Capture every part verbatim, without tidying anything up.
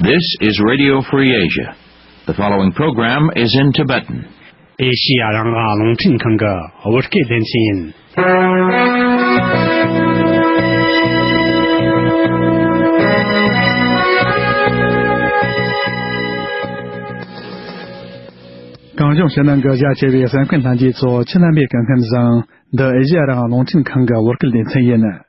This is Radio Free Asia. The following program is in Tibetan. ཨེ་ཤི་ཡ་རང་དབང་རླུང་འཕྲིན་ཁང་གི་བོད་སྐད་སྡེ་ཚན་ཡིན། གངས་ལྗོངས་ཕྱི་ནང་གི་རྒྱ་ཆེ་བའི་གསན་མཁན་ལྷན་རྒྱས་ཚོ་ཁྱེད་རྣམ་པས་སྐུ་ཁམས་བཟང་། འདི་ཨེ་ཤི་ཡ་རང་དབང་རླུང་འཕྲིན་ཁང་གི་བོད་སྐད་སྡེ་ཚན་ཡིན།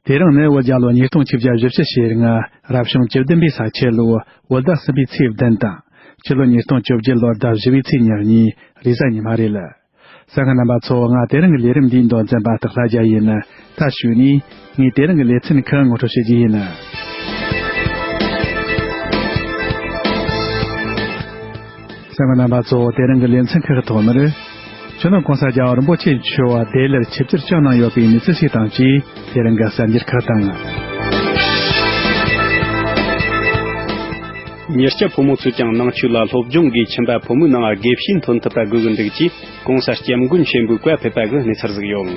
དེ་རིང་ནི་བོད་རྒྱལ་ལོ་ཉིས་སྟོང་ཆིག་བརྒྱ་བཞི་བཅུ་ཞེ་ལྔ། རབ་བྱུང་བཅུ་བདུན་པའི་ས་ཁྱི་ལོ། བོད་ཟླ་གསུམ་པའི་ཚེས་བདུན་དང་། ཕྱི་ལོ་ཉིས་སྟོང་བཅོ་བརྒྱད་ལོར་ཟླ་བཞི་པའི་ཚེས་ཉེར་གཉིས། རེས་གཟའ་ཉི་མ་རེད། གསན་མཁན་རྣམ་པ་ཚོ། ང་དེ་རིང་གི་ལས་རིམ་འདིའི་མདོ་འཛིན་པ་སྟག་ལྷ་རྒྱལ་ཡིན། ད་གཞུག་ནས་ངས་དེ་རིང་གི་ལེ་ཚན་ཁག་ངོ་སྤྲོད་བྱེད་རྒྱུ་ཡིན། གསན་མཁན་རྣམ་པ་ཚོ། དེ་རིང་གི་ལེ་ཚན་ཁག་གི་ཐོག་མར། སྤྱི་ནོར་༸གོང་ས་༸རྒྱལ་བ་རིན་པོ་ཆེ་མཆོག་བདེ་ལེགས་ཆིབས་བསྒྱུར་བསྐྱངས་གནང་ཡོད་པའི་གནས་ཚུལ་ཞིག་དང་བཅས། དེ་རིང་གི་གསར་འགྱུར་ཁག་དང་། མྱི་སྐྱ་ཕོ་མོ་ཚོས་ཀྱང་ནང་ཆོས་ལ་སློབ་སྦྱོང་གིས་ཁྱིམ་པ་ཕོ་མོའི་ནང་དགེ་བཤེས་ཐོན་ཐུབ་པ་དགོས་ཀྱི་འདུག་ཅེས་༸གོང་ས་༸སྐྱབས་མགོན་ཆེན་པོས་བཀའ་ཕེབས་པ་གི་གནས་ཚུལ་ཞིག་ཡོད།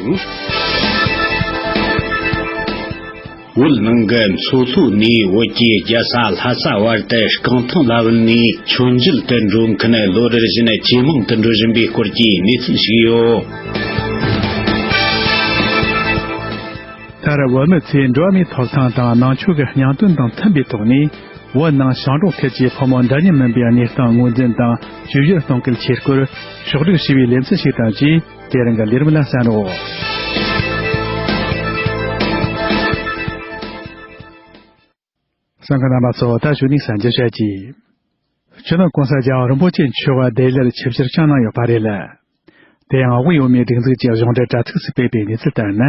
བོད་ནང་གི་མཚོ་ལྷོ་ནས་བོད་ཀྱི་རྒྱལ་ས་ལྷ་ས་བར་དུ་རྐང་ཐང་ལ་བུད་ནས་མཆོད་མཇལ་དུ་འགྲོ་མཁན་ལོ་རེ་བཞིན་ཇེ་མང་དུ་འགྲོ་བཞིན་པའི་སྐོར་གྱི་གནས་ཚུལ་ཞིག་ཡོད། མཐར་བོད་མི་ཚོས་འགྲོ་བ་མིའི་ཐོབ་ཐང་དང་ནང་ཆོས་ཀྱི་སྙིང་དོན་དང་མཐུན་པའི་ཐོག་ནས། བོད་ནང་ཞིང་འབྲོག་ཁུལ་གྱི་ཕོ་མོ་འདྲ་མཉམ་མིན་པའི་གནས་སྟངས་ངོས་འཛིན་དང་བཅོས་བསྒྱུར་གཏོང་གལ་ཆེ་སྐོར་ཕྱོགས་བསྒྲིགས་བྱས་པའི་ལེ་ཚན་ཞིག་དང་བཅས། དེ་རིང་གི་ལས་རིམ་ལ་གསན་རོགས། གསན་མཁན་རྣམ་པ་ཚོ། ད་གཞུག་ནས་གསན་རྒྱུ་བྱ་རྒྱུ། སྤྱི་ནོར་༸གོང་ས་༸རྒྱལ་བ་རིན་པོ་ཆེ་མཆོག་བདེ་ལེགས་ཆིབས་བསྒྱུར་བསྐྱངས་གནང་ཡོད་པ་རེད། དེ་ཡང་དབུས་བོད་མིའི་སྒྲིག་འཛུགས་ཀྱི་གཞུང་འབྲེལ་དྲ་ཚིགས་སུ་སྤེལ་པའི་གནས་ཚུལ་ལྟར་ན།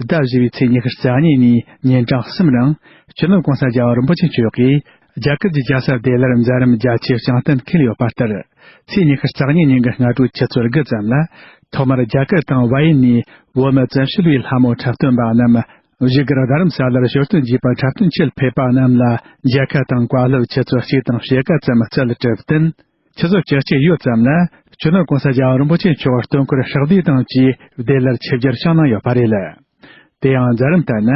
ཟླ་བཞི་པའི་ཚེས་ཉི་ཤུ་རྩ་གཉིས་ཉིན་ཉིན་གྲངས་གསུམ་རིང་། སྤྱི་ནོར་༸གོང་ས་༸རྒྱལ་བ་རིན་པོ་ཆེ་མཆོག་གིས་རྒྱ་གར་གྱི་རྒྱལ་ས་ལྡི་ལིར་མཛད་རིམ་རྒྱ་ཆེའི་བསྐྱངས་གཏན་འཁེལ་ཡོད་པ་ལྟར། ཚེས་ཉི་ཤུ་རྩ་གཉིས་ཉིན་གྱི་སྔ་དྲོའི་ཆུ་ཚོད་དགུ་ཙམ་ལ། ཐོག་མར་རྒྱ་གར་དང་བལ་ཡུལ་ནས་བོད་མི་བཙན་བྱོལ་བའི་ལྷ་མོ་འཁྲབ་སྟོན་པ་རྣམས་བཞུགས་སྒར་རྡ་རམ་ས་ལར་ཞོ་སྟོན་བགྱིས་པར་འཁྲབ་སྟོན་ཆེད་ཕེབས་པ་རྣམས་ལ་མཇལ་ཁ་དང་བཀའ་སློབ་ཆུ་ཚོད་གཅིག་དང་ཕྱེད་ཀ་ཙམ་སྩལ་གྲུབ་བསྟུན། ཆུ་ཚོད་བཅུ་གཅིག་ཡོལ་ཙམ་ལ། སྤྱི་ནོར་༸གོང་ས་༸རྒྱལ་བ་རིན་པོ་ཆེ་མཆོག་སྟོན་འཁོར་ཕྱག་བདེ་དང་བཅས་བདེ་ལེགས་ཆིབས་བསྒྱུར་བསྐྱངས་གནང་ཡོད་པ་རེད། དེ་ཡང་མཛད་རིམ་ལྟར་ན།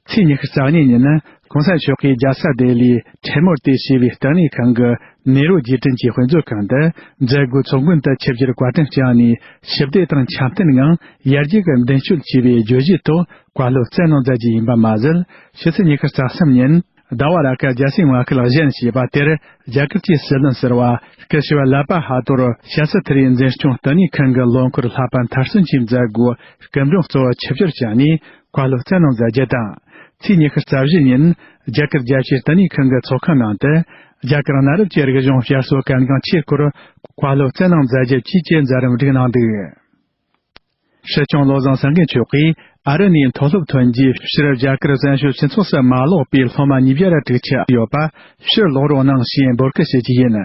ཚེས་ཉི་ཤུ་རྩ་གཉིས་ཉིན། ༸གོང་ས་མཆོག་གིས་རྒྱལ་ས་ལྡི་ལིའི་ཁྲེ་མོར་ཏེ་ཞེས་པའི་ལྟེ་གནས་ཁང་གི་ནེ་རུ་རྗེས་དྲན་གྱི་དཔེ་མཛོད་ཁང་དུ། མཛད་སྒོའི་ཚོགས་མགོན་དུ་ཆིབས་བསྒྱུར་བཀའ་དྲིན་བསྐྱངས་ནས། ཞི་བདེ་དང་འཆམ་མཐུན་ངང་ཡར་རྒྱས་ཀྱི་མདུན་སྐྱོད་ཅེས་པའི་བརྗོད་གཞིའི་ཐོག་བཀའ་སློབ་སྩལ་གནང་མཛད་རྒྱུ་ཡིན་པ་མ་ཟད། ཕྱི་ཚེས་ཉི་ཤུ་རྩ་གསུམ་ཉིན། ཟླ་བ་ར་ཀ་རྒྱལ་སའི་མངའ་ཁུལ་བཞེངས་ཞེས་པ་དེར། རྒྱ་གར་གྱི་སྲིད་བློན་ཟུར་པ་སྐུ་ཞབས་ལ་པ་ཧ་ཏོར་ཤཱ་སི་ཐི་རིའི་འཛིན་སྐྱོང་ལྟེ་གནས་ཁང་གི་ལོ་འཁོར་ལྷ་པ་མཐར་སོན་གྱི་མཛད་སྒོའི་སྐུ་མགྲོན་གཙོ་བོར་ཆིབས་བསྒྱུར་བྱས་ནས་བཀའ་སློབ་སྩལ་གནང་མཛད་རྒྱུ་དང་། ཚེས་ཉི་ཤུ་རྩ་བཞི་ཉིན། རྒྱ་གར་རྒྱལ་སྤྱིའི་ལྟེ་གནས་ཁང་གི་ཚོགས་ཁང་ནང་དུ། རྒྱ་གར་གནའ་རབས་ཀྱི་རིག་གཞུང་བསྐྱར་གསོ་གལ་འགངས་ཆེའི་སྐོར་བཀའ་སློབ་སྩལ་གནང་མཛད་རྒྱུ་བཅས་ཀྱི་མཛད་རིམ་བསྒྲིགས་གནང་འདུག། སྲིད་སྐྱོང་བློ་བཟང་སེང་གེ་མཆོག་གིས་ཨ་རི་ནས་མཐོ་སློབ་ཐོན་རྗེས། ཕྱིར་རྒྱ་གར་བཙན་བྱོལ་སྤྱི་ཚོགས་སུ་མ་ལོག་པའི་སློབ་མ་ཉིས་བརྒྱ་ར་དྲུག་ཅུ་ཡོད་པ། ཕྱིར་ལོག་རོགས་གནང་ཞེས་འབོད་སྐུལ་བྱེད་ཀྱི་ཡིན།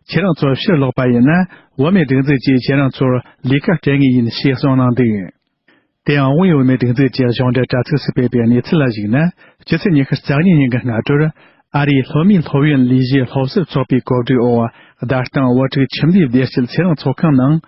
ཁྱེད་རང་ཚོ་ཕྱིར་ལོག་པ་ཡིན་ན། བོད་མིའི་སྒྲིག་འཛུགས་ཀྱིས་ཁྱེད་རང་ཚོར་ལས་ཀ་སྤྲད་ངེས་ཡིན་ཞེས་གསུངས་གནང་འདུག། དེ་ཡང་དབུས་བོད་མིའི་སྒྲིག་འཛུགས་ཀྱི་གཞུང་འབྲེལ་དྲ་ཚིགས་སུ་སྤེལ་པའི་གནས་ཚུལ་ལ་གཞིགས་ན། སྤྱི་ཚེས་ཉི་ཤུ་རྩ་གཉིས་ཉིན་གྱི་སྔ་དྲོར། ཨ་རིའི་སློབ་མའི་སློབ་ཡོན་ལས་གཞིའི་སློབ་གསོར་ཚོགས་པའི་གོ་སྒྲིག་འོག། བརྡ་སྟངས་བུ་ཕྲུག་ཁྱིམ་སྡེའི་བདེ་སྐྱིད་ཚེ་རིང་ཚོགས་ཁང་ནང་།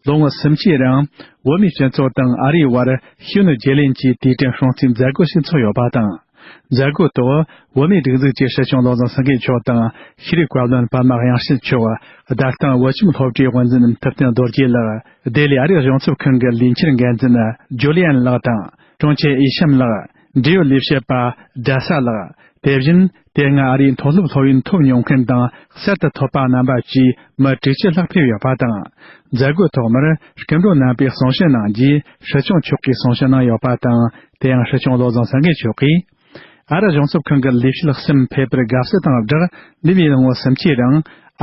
ལོ་ངོ་སུམ་ཅུའི་རིང་། བོད་མིའི་སྤྱི་ཚོགས་དང་ཨ་རིའི་བར་ཤེས་ཡོན་བརྗེ་ལེན་གྱི་དུས་དྲན་སྲུང་བརྩིའི་མཛད་སྒོ་ཞིག་འཚོགས་ཡོད་པ་དང་། མཛད་སྒོའི་ཐོག་བོད་མིའི་སྒྲིག་འཛུགས་ཀྱི་སྲིད་སྐྱོང་བློ་བཟང་སེང་གེ་མཆོག་དང་། ཤེས་རིག་བཀའ་བློན་པདྨ་དབྱངས་ཅན་མཆོག། བརྡ་སྟངས་བོད་ཁྱིམ་སློབ་གྲྭའི་དབུ་འཛིན་ཐུབ་བསྟན་རྡོ་རྗེ་ལགས། ལྡི་ལི་ཨ་རིའི་གཞུང་ཚབ་ཁང་གི་ལས་འཆར་འགན་འཛིན་ཇོ་ལི་ཡན་ལགས་དང་། དྲུང་ཆེ་ཨི་ཤམ་ལགས། འབྲེལ་ཡོད་ལས་བྱེད་པ་རྡ་ས་ལགས། དེ་བཞིན་དེ་སྔ་ཨ་རིའི་མཐོ་སློབ་སློབ་ཡོན་ཐོབ་མྱོང་མཁན་དང་གསར་དུ་ཐོབ་པ་རྣམ་པ་བཅས་མི་དྲུག་ཅུ་ལྷག་ཕེབས་ཡོད་པ་དང་། མཛད་སྒོའི་ཐོག་མར་སྐུ་མགྲོན་རྣམ་པས་གསུང་བཤད་གནང་རྗེས། སྲིད་སྐྱོང་མཆོག་གིས་གསུང་བཤད་གནང་ཡོད་པ་དང་། དེ་ཡང་སྲིད་སྐྱོང་བློ་བཟང་སེང་གེ་མཆོག་གིས། ཨ་རི་གཞུང་ཚབ་ཁང་གི་ལས་བྱེད་གསུམ་ཕེབས་པར་དགའ་བསུ་དང་སྦྲགས། འདས་པའི་ལོ་ངོ་སུམ་ཅུའི་རིང་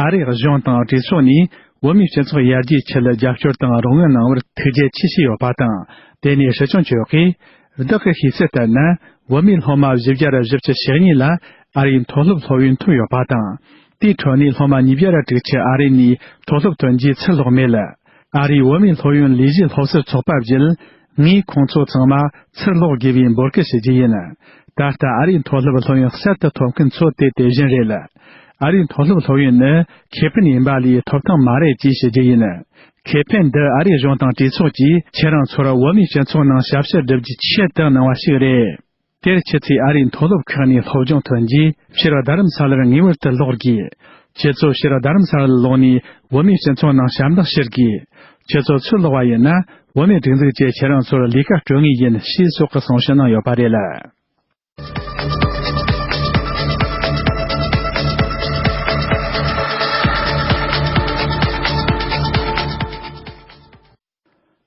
ཨ་རིའི་གཞུང་དང་གྲོས་ཚོགས་ནས་བོད་མིའི་སྤྱི་ཚོགས་ཡར་རྒྱས་ཆེད་རྒྱབ་སྐྱོར་དང་རོགས་དངུལ་གནང་བར་ཐུགས་རྗེ་ཆེ་ཞུས་ཡོད་པ་དང་། དེ་ནས་སྲིད་སྐྱོང་མཆོག་གིས། བདག་གིས་ཤེས་གསལ་ལྟར་ན། བོད་མིའི་སློབ་མ་བཞི་བརྒྱ་བཞི་བཅུ་ཞེ་གཉིས་ལ་ཨ་རིའི་མཐོ་སློབ་སློབ་ཡོན་ཐོབ་ཡོད་པ་དང་། དེའི་ཁྲོད་ནས་སློབ་མ་ཉིས་བརྒྱ་ར་དྲུག་ཅུ་ཨ་རི་ནས་མཐོ་སློབ་ཐོན་རྗེས་ཚུར་ལོག་མེད། ཨ་རིའི་བོད་མིའི་སློབ་ཡོན་ལས་གཞིའི་སློབ་གསོར་ཚོགས་པ་བརྒྱུད། ངས་ཁོང་ཚོ་ཚང་མ་ཚུར་ལོག་དགོས་པའི་འབོད་སྐུལ་ཞུ་རྒྱུ་ཡིན། ད་ལྟ་ཨ་རིའི་མཐོ་སློབ་སློབ་ཡོན་གསར་དུ་ཐོབ་མཁན་ཚོ་དེ་དེ་བཞིན་རེད། ཨ་རིའི་མཐོ་སློབ་སློབ་ཡོན་ནི་ཁེ་ཕན་ཡིན་པ་ལས་ཐོབ་ཐང་མ་རེད་ཅེས་ཞུ་རྒྱུ་ཡིན། ཁེ་ཕན་འདི་ཨ་རིའི་གཞུང་དང་གྲོས་ཚོགས་ཀྱིས་ཁྱེད་རང་ཚོར་བོད་མིའི་སྤྱི་ཚོགས་ནང་ཞབས་ཞུ་སྒྲུབ་རྒྱུའི་ཆེད་དུ་གནང་བ་ཞིག་རེད། དེར་ཁྱེད་ཚོས་ཨ་རིའི་མཐོ་སློབ་ཁག་ནས་སློབ་སྦྱོང་ཐོན་རྗེས་ཕྱིར་རྡ་རམ་ས་ལར་ངེས་པར་དུ་ལོག་དགོས། ཁྱེད་ཚོ་ཕྱིར་རྡ་རམ་ས་ལར་ལོག་ནས་བོད་མིའི་སྤྱི་ཚོགས་ནང་ཞབས་འདེགས་ཞུ་དགོས། ཁྱེད་ཚོ་ཚུར་ལོག་པ་ཡིན་ན་བོད་མིའི་སྒྲིག་འཛུགས་ཀྱིས་ཁྱེད་རང་ཚོར་ལས་ཀ་སྤྲོད་ངེས་ཡིན་ཞེས་སོགས་ཀྱི་གསུང་བཤད་གནང་ཡོད་པ་རེད།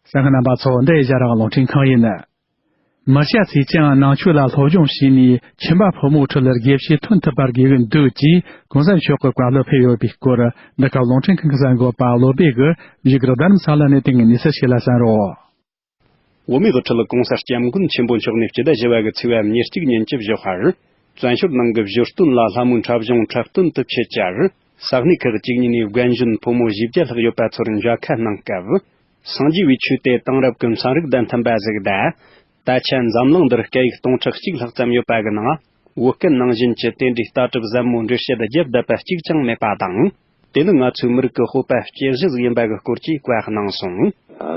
གསན་མཁན་རྣམ་པ་ཚོ། འདི་ཨེ་ཤ་ཡ་རང་དབང་རླུང་འཕྲིན་ཁང་ཡིན། མི་སྐྱ་ཚོས་ཀྱང་ནང་ཆོས་ལ་སློབ་སྦྱོང་བྱས་ནས་ཁྱིམ་པ་ཕོ་མོ་ཁྲོད་ལ་དགེ་བཤེས་ཐོན་ཐུབ་པར་དགོས་ཀྱི་འདུག་ཅེས་གོང་ས་མཆོག་གི་བཀའ་སློབ་ཕེབས་ཡོད་པའི་སྐོར། འདི་སྐབས་རླུང་འཕྲིན་ཁང་གི་གསར་འགོད་པ་བློ་སྦེ་གིས་བཞུགས་སྒར་རྡ་རམ་ས་ལ་ནས་བཏང་གི་གནས་ཚུལ་ཞིག་ལ་གསན་རོགས། བོད་མིའི་དབུ་ཁྲིད་གོང་ས་སྐྱབས་མགོན་ཆེན་པོ་མཆོག་ནས་སྤྱི་ཟླ་བཞི་པ་གི་ཚེས་པ་ཉེར་གཅིག་ཉིན་གྱི་བཞུགས་སྒར་བཙན་བྱོལ་ནང་གི་བཞུར་སྟོན་ལ་ལྷ་མོའི་འཁྲབ་གཞུང་འཁྲབ་སྟོན་དུ་ཆེད་བཅར། ས་གནས་ཁག་ཅིག་ཉིད་ནས་རྒན་གཞོན་ཕོ་མོ་བཞི་བརྒྱ་ལྷག་ཡོད་པ་ཚོར་མཇལ་ཁ་གནང་སྐབས། སངས་རྒྱས་པའི་ཆོས་དེ་དེང་རབས་ཀྱི་ཚན་རིག་དང་མཐུན་པ་ཟིག་དང་། ད་ཆ་འཛམ་གླིང་འདིར་སྐད་ཡིག་སྟོང་ཕྲག་གཅིག་ལྷག་ཙམ་ཡོད་པ་གི་ནང་བོད་སྐད་ནང་བཞིན་གྱི་དེ་འདྲའི་ལྟ་གྲུབ་ཟབ་མོ་འགྲེལ་བཤད་བརྒྱབ་བསྡད་པ་གཅིག་ཀྱང་མེད་པ་དང་། དེ་ནི་ང་ཚོའི་མི་རིགས་ཀྱི་སྤོབས་པ་སྐྱེ་གཞི་ཟིག་ཡིན་པ་གི་སྐོར་གྱིས་བཀའ་གནང་སོང་།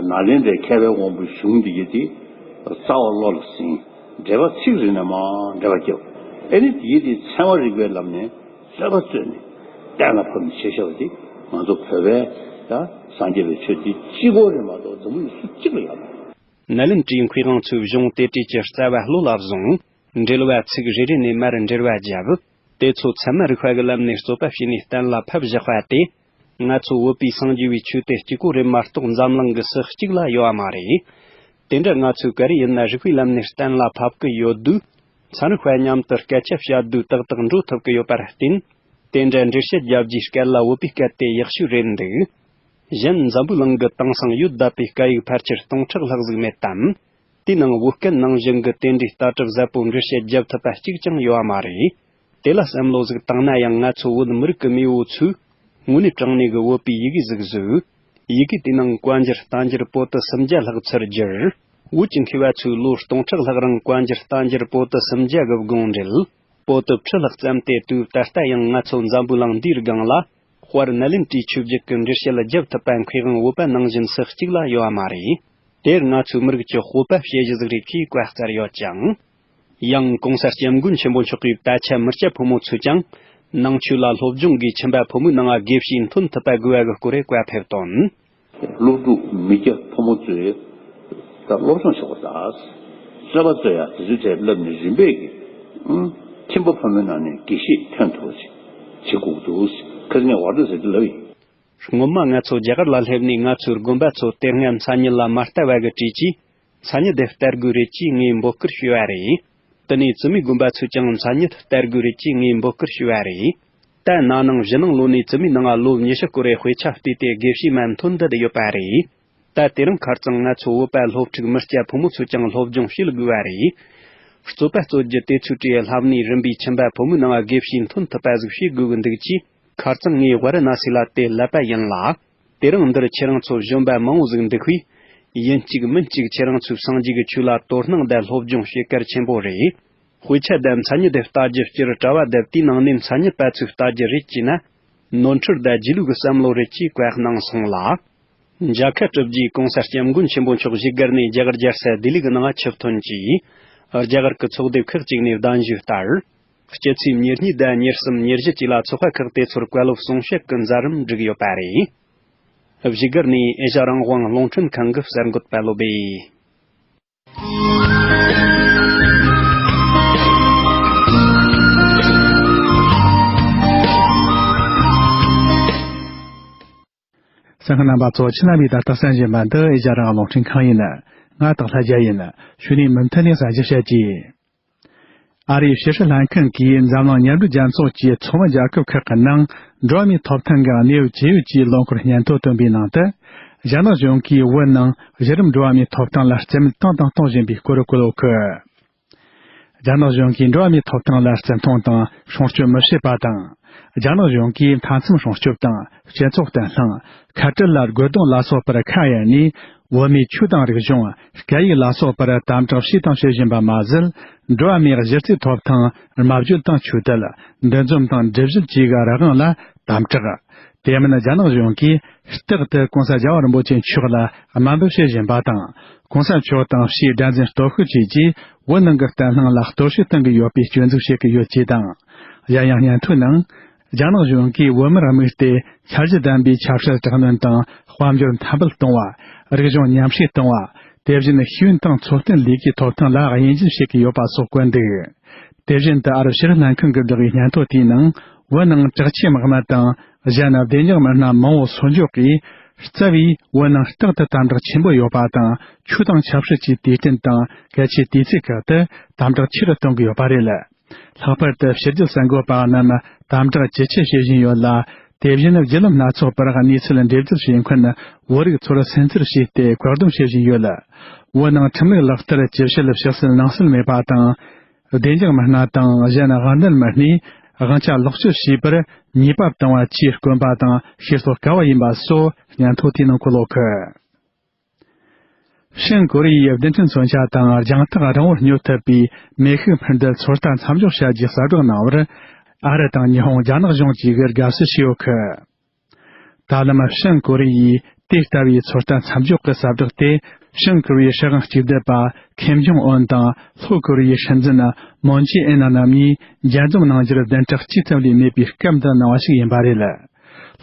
ནཱ་ལེནྡྲའི་མཁས་པའི་དབང་པོའི་གཞུང་འདི་ཡི་དེ་རྩ་བ་བློ་ལ་ཟིན། འགྲེལ་པ་ཚིག་རེ་ནས་མར་འགྲེལ་པ་བརྒྱབ། ཨེ་ནི་དེ་ཡི་དེ་ཚན་པ་རིག་པའི་ལམ་ནས་རྩོད་པ་རྩོད་ནས་གཏན་ལ་ཕབ་ནས་བྱས་བཞག་པ་དེ་ང་ཚོ་བོད་པའི་ད་སངས་རྒྱས་པའི་ཆོས་འདི་གཅིག་པོ་རེད་མ་གཏོགས་འཛམ་བུ་གླིང་སུ་གཅིག་ལ་ཡོད་མ་རེད། ནཱ་ལེནྡྲའི་མཁས་དབང་ཚོའི་གཞུང་དེ་གྲས་ཀྱི་རྩ་བ་བློ་ལ་བཟུང་། འགྲེལ་པ་ཚིག་རེ་རེ་ནས་མར་འགྲེལ་པ་བརྒྱབ། དེ་ཚོ་ཚད་མ་རིག་པ་གི་ལམ་ནས་རྩོད་པ་བྱས་ནས་གཏན་ལ་ཕབ་བཞག་པ་དེ། ང་ཚོ་བོད་པའི་སངས་རྒྱས་པའི་ཆོས་དེ་གཅིག་པོ་རེད་མ་གཏོགས་འཛམ་གླིང་གི་སུ་གཅིག་ལ་ཡོད་པ་མ་རེད། དེ་འདྲ་ང་ཚོས་ག་རེ་ཡིན་ན་རིག་པའི་ལམ་ནས་གཏན་ལ་ཕབ་གི་ཡོད་དུས། ཚན་རིག་པ་མཉམ་དུ་སྐད་ཆ་བཤད་དུས་ཏག་ཏག་འགྲོ་ཐུབ་གི་ཡོད་པར་བརྟེན། དེ་འདྲ་འགྲེལ་བཤད་རྒྱབ་རྒྱུའི་སྐད་ལ་བོད་པའི་སྐད་དེ་ཡག་ཤོས་རེད་འདུག་གཞན་འཛམ་བུའི་གླིང་གི་དེང་སང་ཡོད་བསྡད་པའི་སྐད་ཡིག་ཕལ་ཆེར་སྟོང་ཕྲག་ལྷག་ཟིག་མེད་དམ། དེའི་ནང་བོད་སྐད་ནང་བཞིན་གྱི་དེ་འདྲའི་ལྟ་གྲུབ་ཟབ་པོ་འགྲེལ་བཤད་རྒྱབ་ཐུབ་པ་གཅིག་ཀྱང་ཡོད་པ་མ་རེད། དེ་ལ་བསམ་བློ་ཟིག་བཏང་ན་ཡང་ང་ཚོ་བོད་མི་རིགས་ཀྱི་མེས་པོ་ཚོས་དངོས་གནས་དྲང་གནས་ཀྱི་བོད་པའི་ཡི་གེ་ཟིག་བཟོས། ཡི་གེ་དེའི་ནང་བཀའ་འགྱུར་བསྟན་འགྱུར་པོ་ཏི་སུམ་བརྒྱ་ལྷག་ཚུར་བསྒྱུར། བོད་ཀྱི་མཁས་པ་ཚོས་ལོ་སྟོང་ཕྲག་ལྷག་རིང་བཀའ་འགྱུར་བསྟན་འགྱུར་པོ་ཏི་སུམ་བརྒྱ་གི་དགོངས་འགྲེལ། པོ་ཏི་ཁྲི་ལྷག་བརྩམས་ཏེ་དུས་ད་ལྟ་ཡང་ང་ཚོ་འཛམ་བུའི་གླིང་འདིའི་སྒང་ལ། དཔལ་ནཱ་ལེནྡྲའི་ཆོས་བརྒྱུད་ཀྱི་འགྲེལ་བཤད་རྒྱབ་ཐུབ་པ་མཁས་དབང་བོད་པ་ནང་བཞིན་སུ་གཅིག་ལ་ཡོད་པ་མ་རེད། དེར་ང་ཚོའི་མི་རིགས་ཀྱི་སྤོབས་པ་བྱེད་གཞི་ཟིག་རེད་ཅེས་བཀའ་སྩལ་ཡོད་ཅིང་། ཡང་གོང་ས་སྐྱབས་མགོན་ཆེན་པོ་མཆོག་གིས་ད་ཆ་མི་སྐྱ་ཕོ་མོ་ཚོས་ཀྱང་ནང་ཆོས་ལ་སློབ་སྦྱོང་གིས་ཁྱིམ་པ་ཕོ་མོའི་ནང་དགེ་བཤེས་ཐོན་ཐུབ་པ་དགོས་པ་གི་སྐོར་རེ་བཀའ་ཕེབས་དོན། སློབ་ཕྲུག་མི་སྐྱ་ཕོ་མོ་ཚོས་ད་སློབ་སྦྱོང་བྱེད་དགོས་ད། རྩོད་པ་རྩོད་ཡ་དེ་ཚོའི་གྲས་བསླབ་ནས་རིམ་པས་ཀྱི་ཨང་ཁྱིམ་པ་ཕ་མའི་ནང་ནས་དགེ་བཤེས་ཐོན་ཐུབ་པ་ཞིག་བྱེད་དགོས་འདུག་ཁ་སང་ངས་བར་དུ་ཟེར་དུས་ལབ་ཡིན། སྔོན་མ་ང་ཚོ་རྒྱ་གར་ལ་སླེབས་ནས་ང་ཚོའི་དགོན་པ་ཚོ་དེ་སྔ་མཚན་ཉིད་ལ་མ་ལྟ་བ་གི་གྲས་ཀྱིས་མཚན་ཉིད་དེ་སྟེར་དགོས་རེད་ཅེས་ངས་འབོད་སྐུལ་ཞུས་པ་རེད། དེ་ནས་བཙུན་མའི་དགོན་པ་ཚོས་ཀྱང་མཚན་ཉིད་སྟེར་དགོས་རེད་ཅེས་ངས་འབོད་སྐུལ་ཞུས་པ་རེད། ད་ན་ནིང་གཞེས་ནིང་ལོ་ནས་བཙུན་མའི་ནང་ལ་ལོ་ཉི་ཤུ་སྐོར་རེ་དཔེ་ཆ་བལྟས་ཏེ་དགེ་བཤེས་མ་ཐོན་བསྡད་ཡོད་པ་རེད། ད་དེ་རིང་ཁ་རྩང་ང་ཚོ་བོད་པ་སློབ་ཕྲུག་མི་སྐྱ་ཕོ་མོ་ཚོས་ཀྱང་སློབ་སྦྱོང་བྱེད་དགོས་པ་རེད། རྩོད་པ་རྩོད་རྒྱུ་དེ་ཚོའི་གྲས་ལྷབ་ནས་རིམ་པས་ཁྱིམ་པ་ཕོ་མོའི་ནང་དགེ་བཤེས་ཐོན་ཐུབ་པ་ཟིག་བྱེད་དགོས་ཀྱི་འདུག་ཅེས་ཁ་རྩང་ངས་ཝཱ་ར་ཎ་སི་ལ་དེ་ལབ་པ་ཡིན་ལ། དེ་རིང་འདིར་ཁྱེད་རང་ཚོ་གཞོན་པ་མང་བོ་ཟིག་འདུག་པས། ཡིན་གཅིག་མིན་གཅིག་ཁྱེད་རང་ཚོས་སངས་རྒྱས་ཀྱི་ཆོས་ལ་དོ་སྣང་དང་སློབ་སྦྱོང་བྱེད་གལ་ཆེན་པོ་རེད། དཔེ་ཆ་དང་མཚན་ཉིད་དེ་ལྟ་རྒྱུ་སྤྱིར་གྲྭ་བ་དང་དེའི་ནང་ནས་མཚན་ཉིད་པ་ཚོས་ལྟ་རྒྱུ་རེད་ཅེ་ན། ནོར་འཁྲུལ་དང་རྗེས་ལུས་ཀྱི་བསམ་བློ་རེད་ཅེས་བཀའ་གནང་སོང་ལ། མཇལ་ཁ་གྲུབ་རྗེས་གོང་ས་སྐྱབས་མགོན་ཆེན་པོ་མཆོག་བཞུགས་སྒར་ནས་རྒྱ་གར་རྒྱལ་ས་ལྡི་ལི་གི་ནང་ཆིབས་ཐོན་གྱིས། རྒྱ་གར་གྱི་ཚོགས་སྡེ་ཁག་ཅིག་ནས་གདན་ཞུས་ལྟར། སྤྱི་ཚེས་ཉེར་གཉིས་དང་ཉེར་གསུམ་ཉེར་བཞི་བཅས་ལ་ཚོགས་པ་ཁག་དེ་ཚོར་བཀའ་སློབ་གསུང་བཤད་ཀྱི་མཛད་རིམ་བསྒྲིགས་ཡོད་པ་རེད། བཞུགས་སྒར་ནས་ཨེ་ཤ་ཡ་རང་དབང་རླུང་འཕྲིན་ཁང་གི་གསར་འགོད་པ་བློ་སྦེ། གསན་མཁན་རྣམ་པ་ཚོ། ཁྱེད་རྣམ་པས་ད་ལྟ་གསན་བཞིན་པ་འདི་ཨེ་ཤ་ཡ་རང་དབང་རླུང་འཕྲིན་ཁང་ཡིན། ང་སྟག་ལྷ་རྒྱལ་ཡིན། གཞུག་ནས་མུ་མཐུད་ནས་གསར་འགྱུར་བཤད་ཀྱི། ཨ་རིའི་ཕྱི་སྲིད་ལྷན་ཁང་གིས་འཛམ་གླིང་མཉམ་འབྲེལ་རྒྱལ་ཚོགས་ཀྱི་ཚོགས་མི་རྒྱལ་ཁབ་ཁག་གི་ནང་འགྲོ་བ་མིའི་ཐོབ་ཐང་གི་གནས་བབ་ཇེ་ཡོད་ཀྱི་ལོ་འཁོར་སྙན་ཐོ་བཏོན་པའི་ནང་དུ། རྒྱ་ནག་གཞུང་གིས་བོད་ནང་གཞི་རིམ་འགྲོ་བ་མིའི་ཐོབ་ཐང་ལ་རྩིས་མེད་བཏང་དང་གཏོང་བཞིན་པའི་སྐོར་བཀོད་ཡོད་གི། རྒྱ་ནག་གཞུང་གིས་འགྲོ་བ་མིའི་ཐོབ་ཐང་ལ་བརྩི་མཐོང་དང་སྲུང་སྐྱོབ་མི་བྱེད་པ་དང་། རྒྱ་ནག་གཞུང་གིས་མཐའ་མཚམས་སྲུང་སྐྱོབ་དང་སྤྱི་ཚོགས་བརྟན་ལྷིང་། ཁ་བྲལ་ལ་རྒོལ་རྡུང་ལ་སོགས་པར་ཁ་གཡར་ནས། བོད་མིའི་ཆོས་དང་རིག་གཞུང་། སྐད་ཡིག་ལ་སོགས་པར་དམ་དྲག་བྱས་དང་བྱེད་བཞིན་པ་མ་ཟད། འགྲོ་བ་མིའི་གཞི་རྩའི་ཐོབ་ཐང་། སྨྲ་བརྗོད་དང་ཆོས་དད། འདུ་འཛོམས་དང་སྒྲིག་གཞི་བཅས་ཀྱི་རང་དབང་ལ་དམ་དྲག་དེ་མིན་རྒྱ་ནག་གཞུང་གིས་རྟག་ཏུ་གོང་ས་རྒྱལ་བ་རིན་པོ་ཆེ་མཆོག་ལ་དམའ་འབེབས་བྱེད་བཞིན་པ་དང་། གོང་ས་མཆོག་དང་ཕྱིའི་དགྲར་འཛིན་སྟོབས་ཤུགས་བཅས་ཀྱིས་བོད་ནང་གི་བརྟན་ལྷིང་ལ་གཏོར་བཤིག་གཏོང་གི་ཡོད་པའི་སྐྱོན་འཛུགས་བྱེད་ཀྱི་ཡོད་ཅེས་དང་། གཞན་ཡང་སྙན་ཐོའི་ནང་། རྒྱ་ནག་གཞུང་གིས་བོད་མིར་དམིགས་ཏེ། འཆར་གཞི་ལྡན་པའི་ཆབ་སྲིད་དྲག་གནོན་དང་། དཔལ་འབྱོར་འཐབ་འབལ་གཏོང་བ། རིག་གཞུང་ཉམས་བསྲེས་གཏོང་བ། དེ་བཞིན་ཤེས་ཡོན་དང་འཚོ་རྟེན་ལས་ཀའི་ཐོབ་ཐང་ལ་དབྱེ་འབྱེད་བྱེད་ཀྱི་ཡོད་པ་སོགས་བཀོད་འདུག་དེ་བཞིན་དུ་ཨ་རི་ཕྱི་སྲིད་ལྷན་ཁང་གིས་བསྒྲགས་པའི་སྙན་ཐོ་དེའི་ནང་། བོད་ནང་དྲག་ཆས་དམག་མི་དང་། གཞན་བདེ་འཇགས་མི་སྣ་མང་བོ་གསོག་འཇོག་གིས། རྩ་བའི་བོད་ནང་རྟག་ཏུ་དམ་དྲག་ཆེན་པོ་ཡོད་པ་དང་། ཆོས་དང་ཆབ་སྲིད་ཀྱི་དུས་སྟོན་དང་། གལ་ཆེའི་དུས་ཚིགས་ཁག་ཏུ་དམ་དྲག་ཆེ་རུ་གཏོང་གི་ཡོད་པ་རེད། ལྷག་པར་དུ་ཕྱི་རྒྱལ་གསར་འགོད་པ་རྣམས་དམ་དྲག་ཇེ་ཆེ་བྱེད་བཞིན་ཡོད་ལ། དེ་བཞིན་བརྒྱུད་ལམ་སྣ་ཚོགས་པར་གནས་ཚུལ་འགྲེམས་སྤེལ་བྱེད་མཁན་བོད་རིགས་ཚོར་སེམས་ཁུར་བྱས་ཏེ་བཀག་སྡོམ་བྱེད་བཞིན་ཡོད། བོད་ནང་ཁྲིམས་ལུགས་ལག་བསྟར་ཇེ་ཞན། ཕྱི་སྲིད་ནང་སྲིད་མེད་པ་དང་། བདེ་འཇགས་མི་སྣ་དང་གཞན་དབང་ལྡན་མི་སྣས་དབང་ཆ་ལོག་སྤྱོད་བྱས་པར་ཉེས་པ་བཏང་བ་བཅས་དཀོན་པ་དང་ཤེས་རྟོགས་དཀའ་བ་ཡིན་པ་སོགས་སྙན་ཐོ་དེའི་ནང་འཁོད་ཡོད་གི། བྱང་ཀོ་རི་ཡའི་རྡུལ་ཕྲན་མཚོན་ཆ་དང་རྒྱང་ཐག་རིང་བོར་སྙོད་ཐུབ་པའི་མེ་ཤུགས་འཕུར་མདེལ་ཚོད་ལྟ་མཚམས་འཇོག་བྱ་རྒྱུའི་གསལ་བསྒྲགས་གནང་བར། ཨ་རི་དང་ཉི་ཧོང་། རྒྱ་ནག་གཞུང་བཅས་ཀྱིས་དགའ་བསུ་ཞུས་ཡོད་གི། ད་ལམ་བྱང་ཀོ་རི་ཡས་དེ་ལྟ་བུའི་ཚོད་ལྟ་མཚམས་འཇོག་གི་གསལ་བསྒྲགས་དེ། བྱང་ཀོ་རི་ཡའི་སྲིད་དབང་གཅིག་སྡུད་པ་ཁེམ་ཇོང་ཨོན་དང་ལྷོ་ཀོ་རི་ཡའི་སྲིད་འཛིན་མོན་ཇེ་ཨིན་རྣམ་གཉིས་མཇལ་འཛོམས་གནང་རྒྱུར་བདུན་ཕྲག་གཅིག་ཙམ་ལས་མེད་པའི་སྐབས་འདིར་གནང་བ་ཞིག་ཡིན་པ་རེད།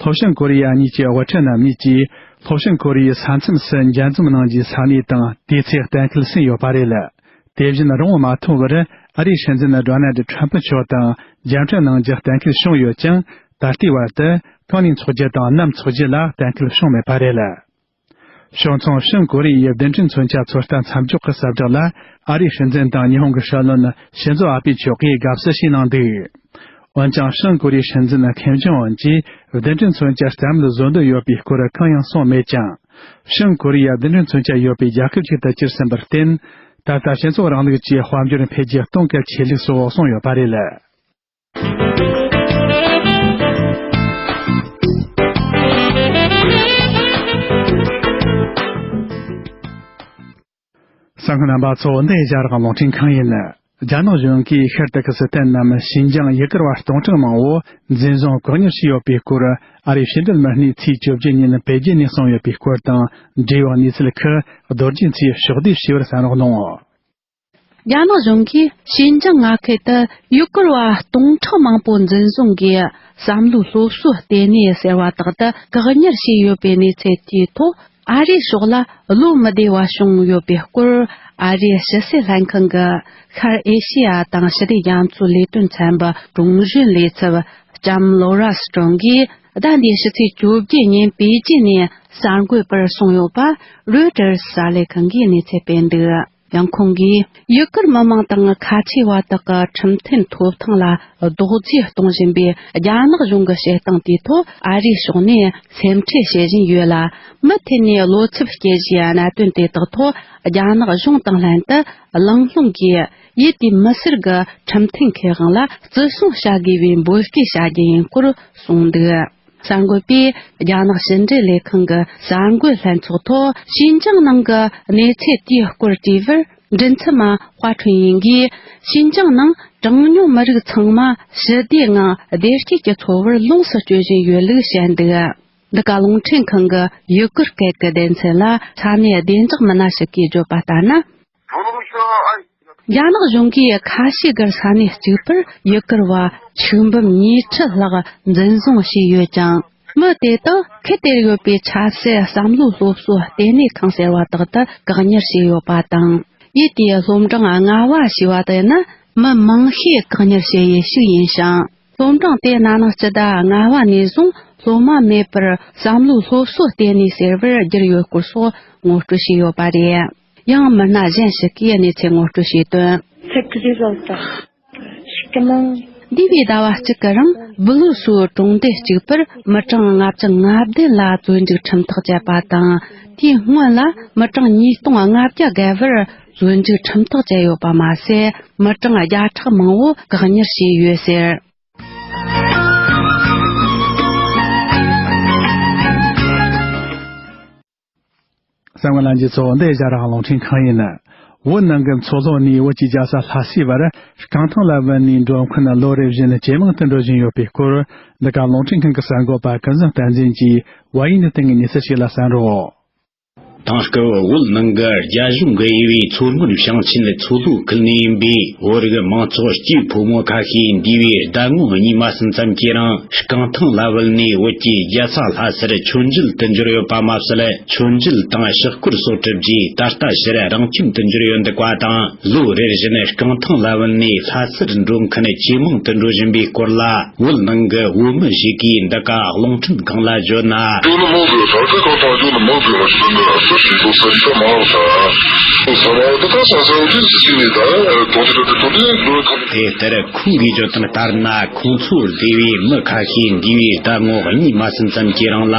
ལྷོ་བྱང་ཀོ་རི་ཡ་གཉིས་ཀྱི་དབུ་ཁྲིད་རྣམ་གཉིས་ཀྱིས་ལྷོ་བྱང་ཀོ་རི་ཡའི་ས་མཚམས་སུ་མཇལ་འཛོམས་གནང་རྒྱུའི་ས་གནས་དང་དུས་ཚོད་གཏན་འཁེལ་ཟིན་ཡོད་པ་རེད། དེ་བཞིན་རིང་བོ་མ་ཐོགས་པར་ཨ་རིའི་སྲིད་འཛིན་ཌོ་ནལ་ཌི་ཁྲམ་ཕུ་མཆོག་དང་མཇལ་འཕྲད་གནང་རྒྱུ་གཏན་འཁེལ་བྱུང་ཡོད་ཀྱང་། ད་ལྟའི་བར་དུ་གང་ནས་འཚོགས་རྒྱུ་དང་ནམ་འཚོགས་རྒྱུ་ལ་གཏན་འཁེལ་བྱུང་མེད་པ་རེད། ཕྱོགས་མཚུངས་བྱང་ཀོ་རི་ཡའི་རྡུལ་ཕྲན་མཚོན་ཆ་ཚོད་ལྟ་མཚམས་འཇོག་གི་གསལ་བསྒྲགས་ལ་ཨ་རིའི་སྲིད་འཛིན་དང་ཉི་ཧོང་གི་སྲིད་བློན་ཤིན་ཛོ་ཨ་པེ་མཆོག་གིས་དགའ་བསུ་ཞུས་གནང་འདུག་འོན་ཀྱང་། བྱང་ཀོ་རི་ཡའི་སྲིད་འཛིན་ཁེམ་ཇོང་ཨོན་གྱིས་རྡུལ་ཕྲན་མཚོན་ཆ་རྩ་མེད་བཟོ་འདོད་ཡོད་པའི་སྐོར་གང་ཡང་གསུངས་མེད་ཀྱང་། བྱང་ཀོ་རི་ཡ་རྡུལ་ཕྲན་མཚོན་ཆ་ཡོད་པའི་རྒྱལ་ཁབ་ཅིག་ཏུ་གྱུར་ཟིན་པར་བརྟེན། ད་ལྟ་སྤྱི་ཚོགས་རིང་ལུགས་ཀྱི་དཔལ་འབྱོར་འཕེལ་རྒྱས་གཏོང་གལ་ཆེ་ལུགས་སུ་འོག་སོང་ཡོད་པ་རེད། གསན་མཁན་རྣམ་པ་ཚོ། འདི་ཨེ་ཤ་ཡ་རང་དབང་རླུང་འཕྲིན་ཁང་ཡིན། རྒྱ་ནག་གཞུང་གིས་ཤར་དུ་གི་སི་ཐན་ནམ་ཞིན་ཅང་ཡུ་གུར་བ་སྟོང་ཕྲག་མང་བོ་འཛིན་བཟུང་བཀག་ཉར་བྱས་ཡོད་པའི་སྐོར། ཨ་རིའི་ཕྱི་འབྲེལ་མི་སྣས་ཚེས་བཅོ་བརྒྱད་ཉིན་པེ་ཅིན་ནས་གསུངས་ཡོད་པའི་སྐོར་དང་འབྲེལ་ཡོད་གནས་ཚུལ་ཁག་རྡོ་རྗེ་མཚོས་ཕྱོགས་བསྡུས་ཞུས་པར་གསན་རོགས་གནང་། རྒྱ་ནག་གཞུང་གིས་ཞིན་ཅང་མངའ་ཁུལ་དུ་ཡུ་གུར་བ་སྟོང་ཕྲག་མང་པོ་འཛིན་བཟུང་གིས་བསམ་བློའི་སློབ་གསོའི་ལྟེ་གནས་ཟེར་བ་དག་ཏུ་བཀག་ཉར་བྱས་ཡོད་པའི་གནས་ཚུལ་དེའི་ཐོག། ཨ་རིའི་ཕྱོགས་ལ་བློ་མི་བདེ་བ་བྱུང་ཡོད་པའི་སྐོར། ཨ་རིའི་ཕྱི་སྲིད་ལྷན་ཁང་གི་ཤར་ཨེ་ཤེ་ཡ་དང་ཞི་བདེ་རྒྱ་མཚོའི་ལས་དོན་ཚན་པའི་ཀྲུང་གཞོན་ལས་ཚབ་ལྕམ་ལོ་ར་སི་ཀྲོང་གིས་ཟླ་འདིའི་ཕྱི་ཚེས་བཅོ་བརྒྱད་ཉིན་པེ་ཅིན་ནས་གསར་འགོད་པར་གསུངས་ཡོད་པ་རོའི་ཊར་གསར་ལས་ཁང་གིས་གནས་ཚུལ་སྤེལ་འདུག། ཡང་ཁོང་གིས་ཡུ་གུར་མི་མང་དང་ཁ་ཆེ་བ་དག་གི་ཁྲིམས་མཐུན་ཐོབ་ཐང་ལ་རྡོག་རྫིས་གཏོང་བཞིན་པའི་རྒྱ་ནག་གཞུང་གི་བྱེད་སྟངས་དེའི་ཐོག་ཨ་རིའི་ཕྱོགས་ནས་སེམས་ཁྲལ་བྱེད་བཞིན་ཡོད་ལ། མུ་མཐུད་ནས་བློ་འཚབ་སྐྱེ་གཞིའི་གནད་དོན་དེ་དག་ཐོག་རྒྱ་ནག་གཞུང་དང་ལྷན་དུ་གླེང་སློང་གིས་ཡུལ་དེའི་མི་སེར་གྱི་ཁྲིམས་མཐུན་ཁེ་དབང་ལ་བརྩི་སྲུང་བྱ་དགོས་པའི་འབོད་སྐུལ་བྱ་རྒྱུ་ཡིན་སྐོར་གསུངས་འདུག། གསར་འགོད་པས་རྒྱ་ནག་ཕྱི་འབྲེལ་ལས་ཁང་གི་གསར་འགོད་ལྷན་ཚོགས་ཐོག་ཞིན་ཅང་ནང་གི་གནས་ཚུལ་དེའི་སྐོར་དྲིས་པར། མགྲིན་ཚབ་མ་ཧྭ་ཁྲུན་ཡིན་གྱིས། ཞིན་ཅང་ནང་གྲངས་ཉུང་མི་རིགས་ཚང་མ་ཞི་བདེའི་ངང་བདེ་སྐྱིད་ཀྱི་འཚོ་བར་ལོངས་སུ་སྤྱོད་བཞིན་ཡོད་ལུགས་བཤད་འདུག། འདི་ག་རླུང་འཕྲིན་ཁང་གི་ཡུ་གུར་སྐད་ཀྱི་སྡེ་ཚན་ལ་ས་གནས་བདེ་འཇགས་མི་སྣ་ཞིག་གིས་བརྗོད་པ་ལྟར་ན། རྒྱ་ནག་གཞུང་གིས་ཁ་ཤས་ཀྱི་ས་གནས་གཅིག་པར་ཡུ་གུར་བ་ཆིག་འབུམ་ཉིས་ཁྲི་ལྷག་འཛིན་བཟུང་བྱས་ཡོད་ཀྱང་། མི་དེ་དག་ཁུལ་དེར་ཡོད་པའི་ཆབ་སྲིད་བསམ་བློའི་སློབ་གསོའི་ལྟེ་གནས་ཁང་ཟེར་བ་དག་ཏུ་བཀག་ཉར་བྱས་ཡོད་པ་དང་། ཡུལ་དེའི་སློབ་འབྲིང་ལྔ་བ་ཞེས་པ་དེ་ནི་མི་མང་ཤོས་བཀག་ཉར་བྱས་ཡུལ་ཞིག་ཡིན་ཞིང་། སློབ་འབྲིང་དེ་ན་ནིང་སྤྱི་ཟླ་ལྔ་བ་ནས་བཟུང་སློབ་མ་མེད་པར་བསམ་བློའི་སློབ་གསོའི་ལྟེ་གནས་ཟེར་བར་བསྒྱུར་ཡོད་སྐོར་སོགས་ངོ་སྤྲོད་བྱས་ཡོད་པ་རེད། ཡང་མི་སྣ་གཞན་ཞིག་གིས་གནས་ཚུལ་ངོ་སྤྲོད་བྱས་དོན། འདས་པའི་ཟླ་བ་གཅིག་གི་རིང་སྦུ་ལུ་སུའུ་གྲོང་སྡེ་གཅིག་པར་མི་གྲངས་ལྔ་བཅུ་ང་བདུན་ལ་བཙོན་འཇུག་ཁྲིམས་ཐག་བཅད་པ་དང་། དེའི་སྔོན་ལ་མི་གྲངས་ཉིས་སྟོང་ལྔ་བརྒྱ་བརྒལ་བར་བཙོན་འཇུག་ཁྲིམས་ཐག་བཅད་ཡོད་པ་མ་ཟད། མི་གྲངས་བརྒྱ་ཕྲག་མང་བོ་བཀག་ཉར་བྱས་ཡོད་ཟེར། གསན་མཁན་ལྷན་རྒྱས་ཚོ། འདི་ཨེ་ཤ་ཡ་རང་དབང་རླུང་འཕྲིན་ཁང་ཡིན། བོད་ནང་གི་མཚོ་ལྷོ་ནས་བོད་ཀྱི་རྒྱལ་ས་ལྷ་སའི་བར་རྐང་ཐང་ལ་བུད་ནས་མགྲོན་ཁང་ནང་ལོ་རེ་བཞིན་ཇེ་མང་དུ་འགྲོ་བཞིན་ཡོད་པའི་སྐོར། འདི་ག་རླུང་འཕྲིན་ཁང་གི་གསར་འགོད་པ་ཀུན་བཟང་བསྟན་འཛིན་གྱིས་བལ་ཡུལ་ནས་བཏང་བའི་གནས་ཚུལ་ཞིག་ལ་གསན་རོགས། དེང་སྐབས་བོད་ནང་གི་རྒྱ་གཞུང་གིས་དབྱེ་བའི་མཚོ་སྔོན་ཞིང་ཆེན་མཚོ་ལྷོའི་ཁུལ་ནས་ཡིན་པའི་བོད་རིགས་མང་ཚོགས་སྐྱེས་ཕོ་མོ་ཁ་ཤས་འདས་པའི་ཟླ་ངོ་གཉིས་མ་ཟིན་ཙམ་གྱི་རིང་རྐང་ཐང་ལ་བུད་ནས་བོད་ཀྱི་རྒྱལ་ས་ལྷ་སར་མཆོད་མཇལ་དུ་འབྱོར་ཡོད་པ་མ་ཟད། མཆོད་མཇལ་དང་ཕྱག་སྐོར་སོགས་གྲུབ་རྗེས་ད་ལྟ་ཕྱིར་རང་ཁྱིམ་དུ་འབྱོར་ཡོད་འདུག་པ་དང་། ལོ་རེ་བཞིན་རྐང་ཐང་ལ་བུད་ནས་ལྷ་སར་མགྲོན་ཁང་ཇེ་མང་དུ་འགྲོ་བཞིན་པའི་སྐོར་ལ། བོད་ནང་གི་བོད་མི་ཞིག་གིས་འདི་ག་རླུང་འཕྲིན་ཁང་ལ་བརྗོད་ན། ཇོ་ནི་མོ་ཟེར་ས་ཁ་ཁ་ཐག་ཇོ་ནི་མོ་ཟེར་ལ་ཞིག་ནི་ཨ་སུ་ཞིག་ཏུ་ས་ཞིག་ས་མ་ལ་ས། ས་མ་ལ་ད་ས་ས་འོ་ཅི་ཞིག་ནི་ད་དོ་ཅི་ད་དོ་ནི་ལོ་ཁ། དེ་ལྟར་ཁོང་གིས་བརྗོད་དོན་ལྟར་ན། ཁོང་ཚོར་སྡེ་བའི་མི་ཁ་ཤས་འདས་པའི་ཟླ་ངོ་གཉིས་མ་ཟིན་ཙམ་གྱི་རིང་ལ་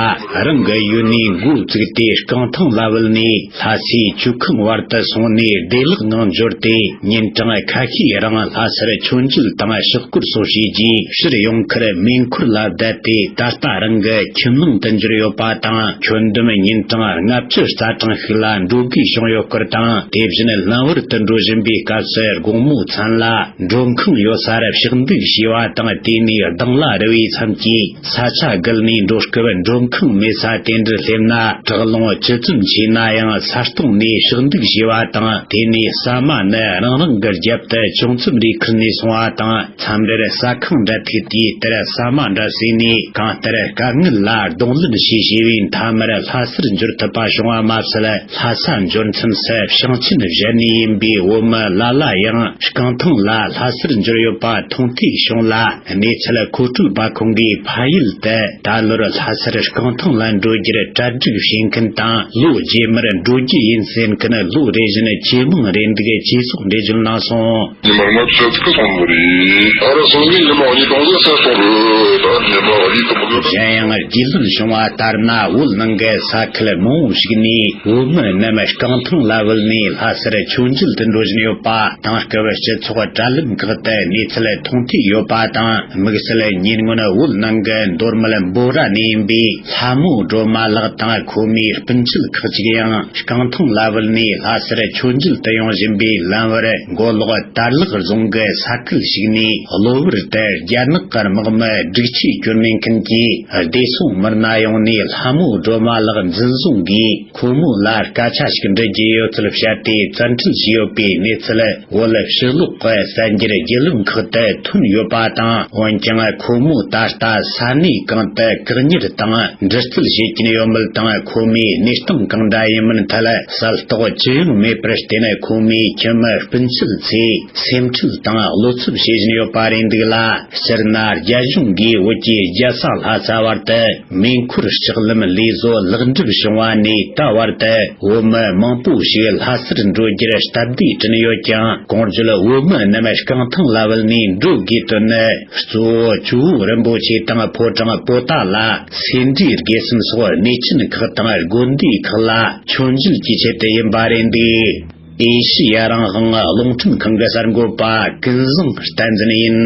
རང་གི་ཡུལ་ནས་འགོ་བཙུགས་ཏེ་རྐང་ཐང་ལ་བུད་ནས་ལྷ་སའི་ཆུ་ཁང་བར་དུ་སོང་ནས་བདེ་བླག་ངང་འབྱོར་ཏེ། ཉིན་གྲངས་ཁ་ཤས་རིང་ལྷ་སར་མཆོད་མཇལ་དང་ཕྱག་སྐོར་སོགས་བྱས་རྗེས་ཕྱིར་ཡོང་ཁར་མེ་འཁོར་ལ་བསྡད་དེ་ད་ལྟ་རང་གི་ཁྱིམ་ནང་དུ་འབྱོར་ཡོད་པ་དང་། ཁྱོན་བསྡོམས་ཉིན་གྲངས་ལྔ་བཅུ་རྩ་གྲངས་ཤིག་ལ་འགྲོ་དགོས་བྱུང་ཡོད་སྐོར་དང་། དེ་བཞིན་ལམ་བར་དུ་འགྲོ་བཞིན་པའི་སྐབས་སུ་དགོང་མོ་མཚན་ལ་མགྲོན་ཁང་ཡོད་སར་ཕྱག་འདུག་བྱས་པ་དང་། དེ་ནས་སྡང་ལ་རུ་བའི་མཚམས་ཀྱི་ས་ཆ་བརྒལ་ནས་འགྲོ་སྐབས་མགྲོན་ཁང་མེད་ས་དེ་འདྲར་སླེབས་ན། དྲག་རླུང་ཇི་ཙམ་ཆེ་ན་ཡང་ས་སྟོང་ནས་ཕྱག་འདུག་བྱས་པ་དང་། དེ་ནས་ཟ་མ་ནི་རང་རང་གི་རྒྱབ་ཏུ་ཅུང་ཙམ་རེ་ཁུར་ནས་སོང་བ་དང་། མཚམས་རེར་ཟ་ཁང་འདྲ་ཐུག་དུས་དེར་ཟ་མ་འདྲ་ཟོས་ནས། གང་ལྟར་དཀའ་ངལ་ལ་གདོང་ལེན་བྱས་བྱས་པའི་མཐའ་མར་ལྷ་སར་འབྱོར་ཐུབ་པ་བྱུང་བ་མ་ཟད། ལྷ་ས་འབྱོར་མཚམས་སུ་ཞིང་ཆེན་གཞན་ནས་ཡིན་པའི་བོད་མི་ལ་ལ་ཡང་རྐང་ཐང་ལ་ལྷ་སར་འབྱོར་ཡོད་པ་མཐོང་ཐོས་བྱུང་ལ། གནས་ཚུལ་མཁོ་སྤྲོད་པ་ཁོང་གིས་ཕ་ཡུལ་དུ་ད་ལོར་ལྷ་སར་རྐང་ཐང་ལ་འགྲོ་རྒྱུར་གྲ་སྒྲིག་བྱེད་མཁན་དང་། ལོ་རྗེས་མར་འགྲོ་རྒྱུ་ཡིན་ཟེར་མཁན་ལོ་རེ་བཞིན་ཇེ་མང་རེད་འདུག་ཅེས་སོགས་འགྲེལ་བརྗོད་གནང་སོང་། ཉི་མ་ལྔ་བཅུ་ཙམ་སོང་བ་རེད། ཨ་ར་སོང་ནི་ཉི་མ་གཉིས་སྟོང་ཙམ་སོང་རེད། ད་ཉི་མ་གཉིས་སྟོང་ཙམ། གཞན་ཡང་རྒྱུས་ལོན་བྱུང་བ་ལྟར་ན། བོད་ནང་གི་ས་ཁུལ་མང་བོ་ཞིག་ནས་བོད་མི་རྣམས་རྐང་ཐང་ལ་བུད་ནས་ལྷ་སར་མཆོད་མཇལ་དུ་འགྲོ་བཞིན་ཡོད་པ། དེང་སྐབས་སྤྱི་ཚོགས་དྲ་ལམ་ཁག་ཏུ་གནས་ཚུལ་མཐོང་ཐོས་ཡོད་པ་དང་། དམིགས་བསལ་ཉེ་སྔོན་བོད་ནང་གི་མདོ་སྨད་འབོ་ར་ནས་ཡིན་པའི་ལྷ་མོ་སྒྲོལ་མ་ལགས་དང་ཁོ་མོའི་སྤུན་མཆེད་ཁག་ཅིག་ཡང་རྐང་ཐང་ལ་བུད་ནས་ལྷ་སར་མཆོད་མཇལ་དུ་ཡོང་བཞིན་པའི་ལམ་བར་མགོ་ལོག་དར་ལག་རྫོང་གི་ས་ཁུལ་ཞིག་ནས། གློ་བུར་དུ་རྒྱ་ནག་གི་དམག་མི་སྒྲིག་ཆས་གྱོན་མེད་མཁན་གྱིས་བདེ་སྲུང་མི་སྣ་ཡོང་ནས་ལྷ་མོ་སྒྲོལ་མ་ལགས་འཛིན་བཟུང་གིས། ཁོ་མོ་ལ་སྐད་ཆ་ཞིག་འདྲི་རྒྱུ་ཡོད་ཚུལ་བཤད་དེ་བཙན་ཁྲིད་བྱས་ཡོད་པའི་གནས་ཚུལ་བོད་ཕྱི་ལོགས་ཀྱི་གསར་འགྱུར་བརྒྱུད་ལམ་ཁག་ཏུ་ཐོན་ཡོད་པ་དང་། འོན་ཀྱང་ཁོ་མོ་ད་ལྟ་ས་གནས་གང་དུ་བཀག་ཉར་དང་འདྲི་རྩད་བྱེད་ཀྱིན་ཡོད་མེད་དང་། ཁོ་མོའི་གནས་སྟངས་གང་འདྲ་ཡིན་མིན་ཐད་གསལ་རྟོགས་ཅི་ཡང་མེད་པར་བརྟེན། ཁོ་མོའི་ཁྱིམ་མི་སྤུན་མཆེད་ཚོས་སེམས་ཁྲལ་དང་བློ་འཚབ་བྱེད་བཞིན་ཡོད་པ་རེད་འདུག་ལ། སྤྱིར་ན་རྒྱ་གཞུང་གིས་བོད་ཀྱི་རྒྱལ་ས་ལྷ་ས་བར་དུ་མེ་འཁོར་ལྕགས་ལམ་ལས་བཟོ་ལེགས་འགྲུབ་བྱུང་བ་ནས་ད་བར་དུ་བོད་མི་མང་པོ་ཞིག་ལྷ་སར་འགྲོ་རྒྱུར་སྟབས་བདེ་བསྐྲུན་ཡོད་ཀྱང་། གོང་བརྗོད་བོད་མི་རྣམས་རྐང་ཐང་ལ་བུད་ནས་འགྲོ་དགོས་དོན་ནི། གཙོ་བོ་ཇོ་བོ་རིན་པོ་ཆེ་དང་ཕོ་བྲང་པོ་ཏཱ་ལ། སེ་འབྲས་དགེ་གསུམ་སོགས་གནས་ཆེན་ཁག་དང་དགོན་སྡེ་ཁག་ལ་མཆོད་མཇལ་གྱི་ཆེད་དུ་ཡིན་པ་རེད་འདུག་ཨེ་ཤི་ཡ་རང་དབང་རླུང་འཕྲིན་ཁང་གི་གསར་འགོད་པ་ཀུན་བཟང་བསྟན་འཛིན་ཡིན།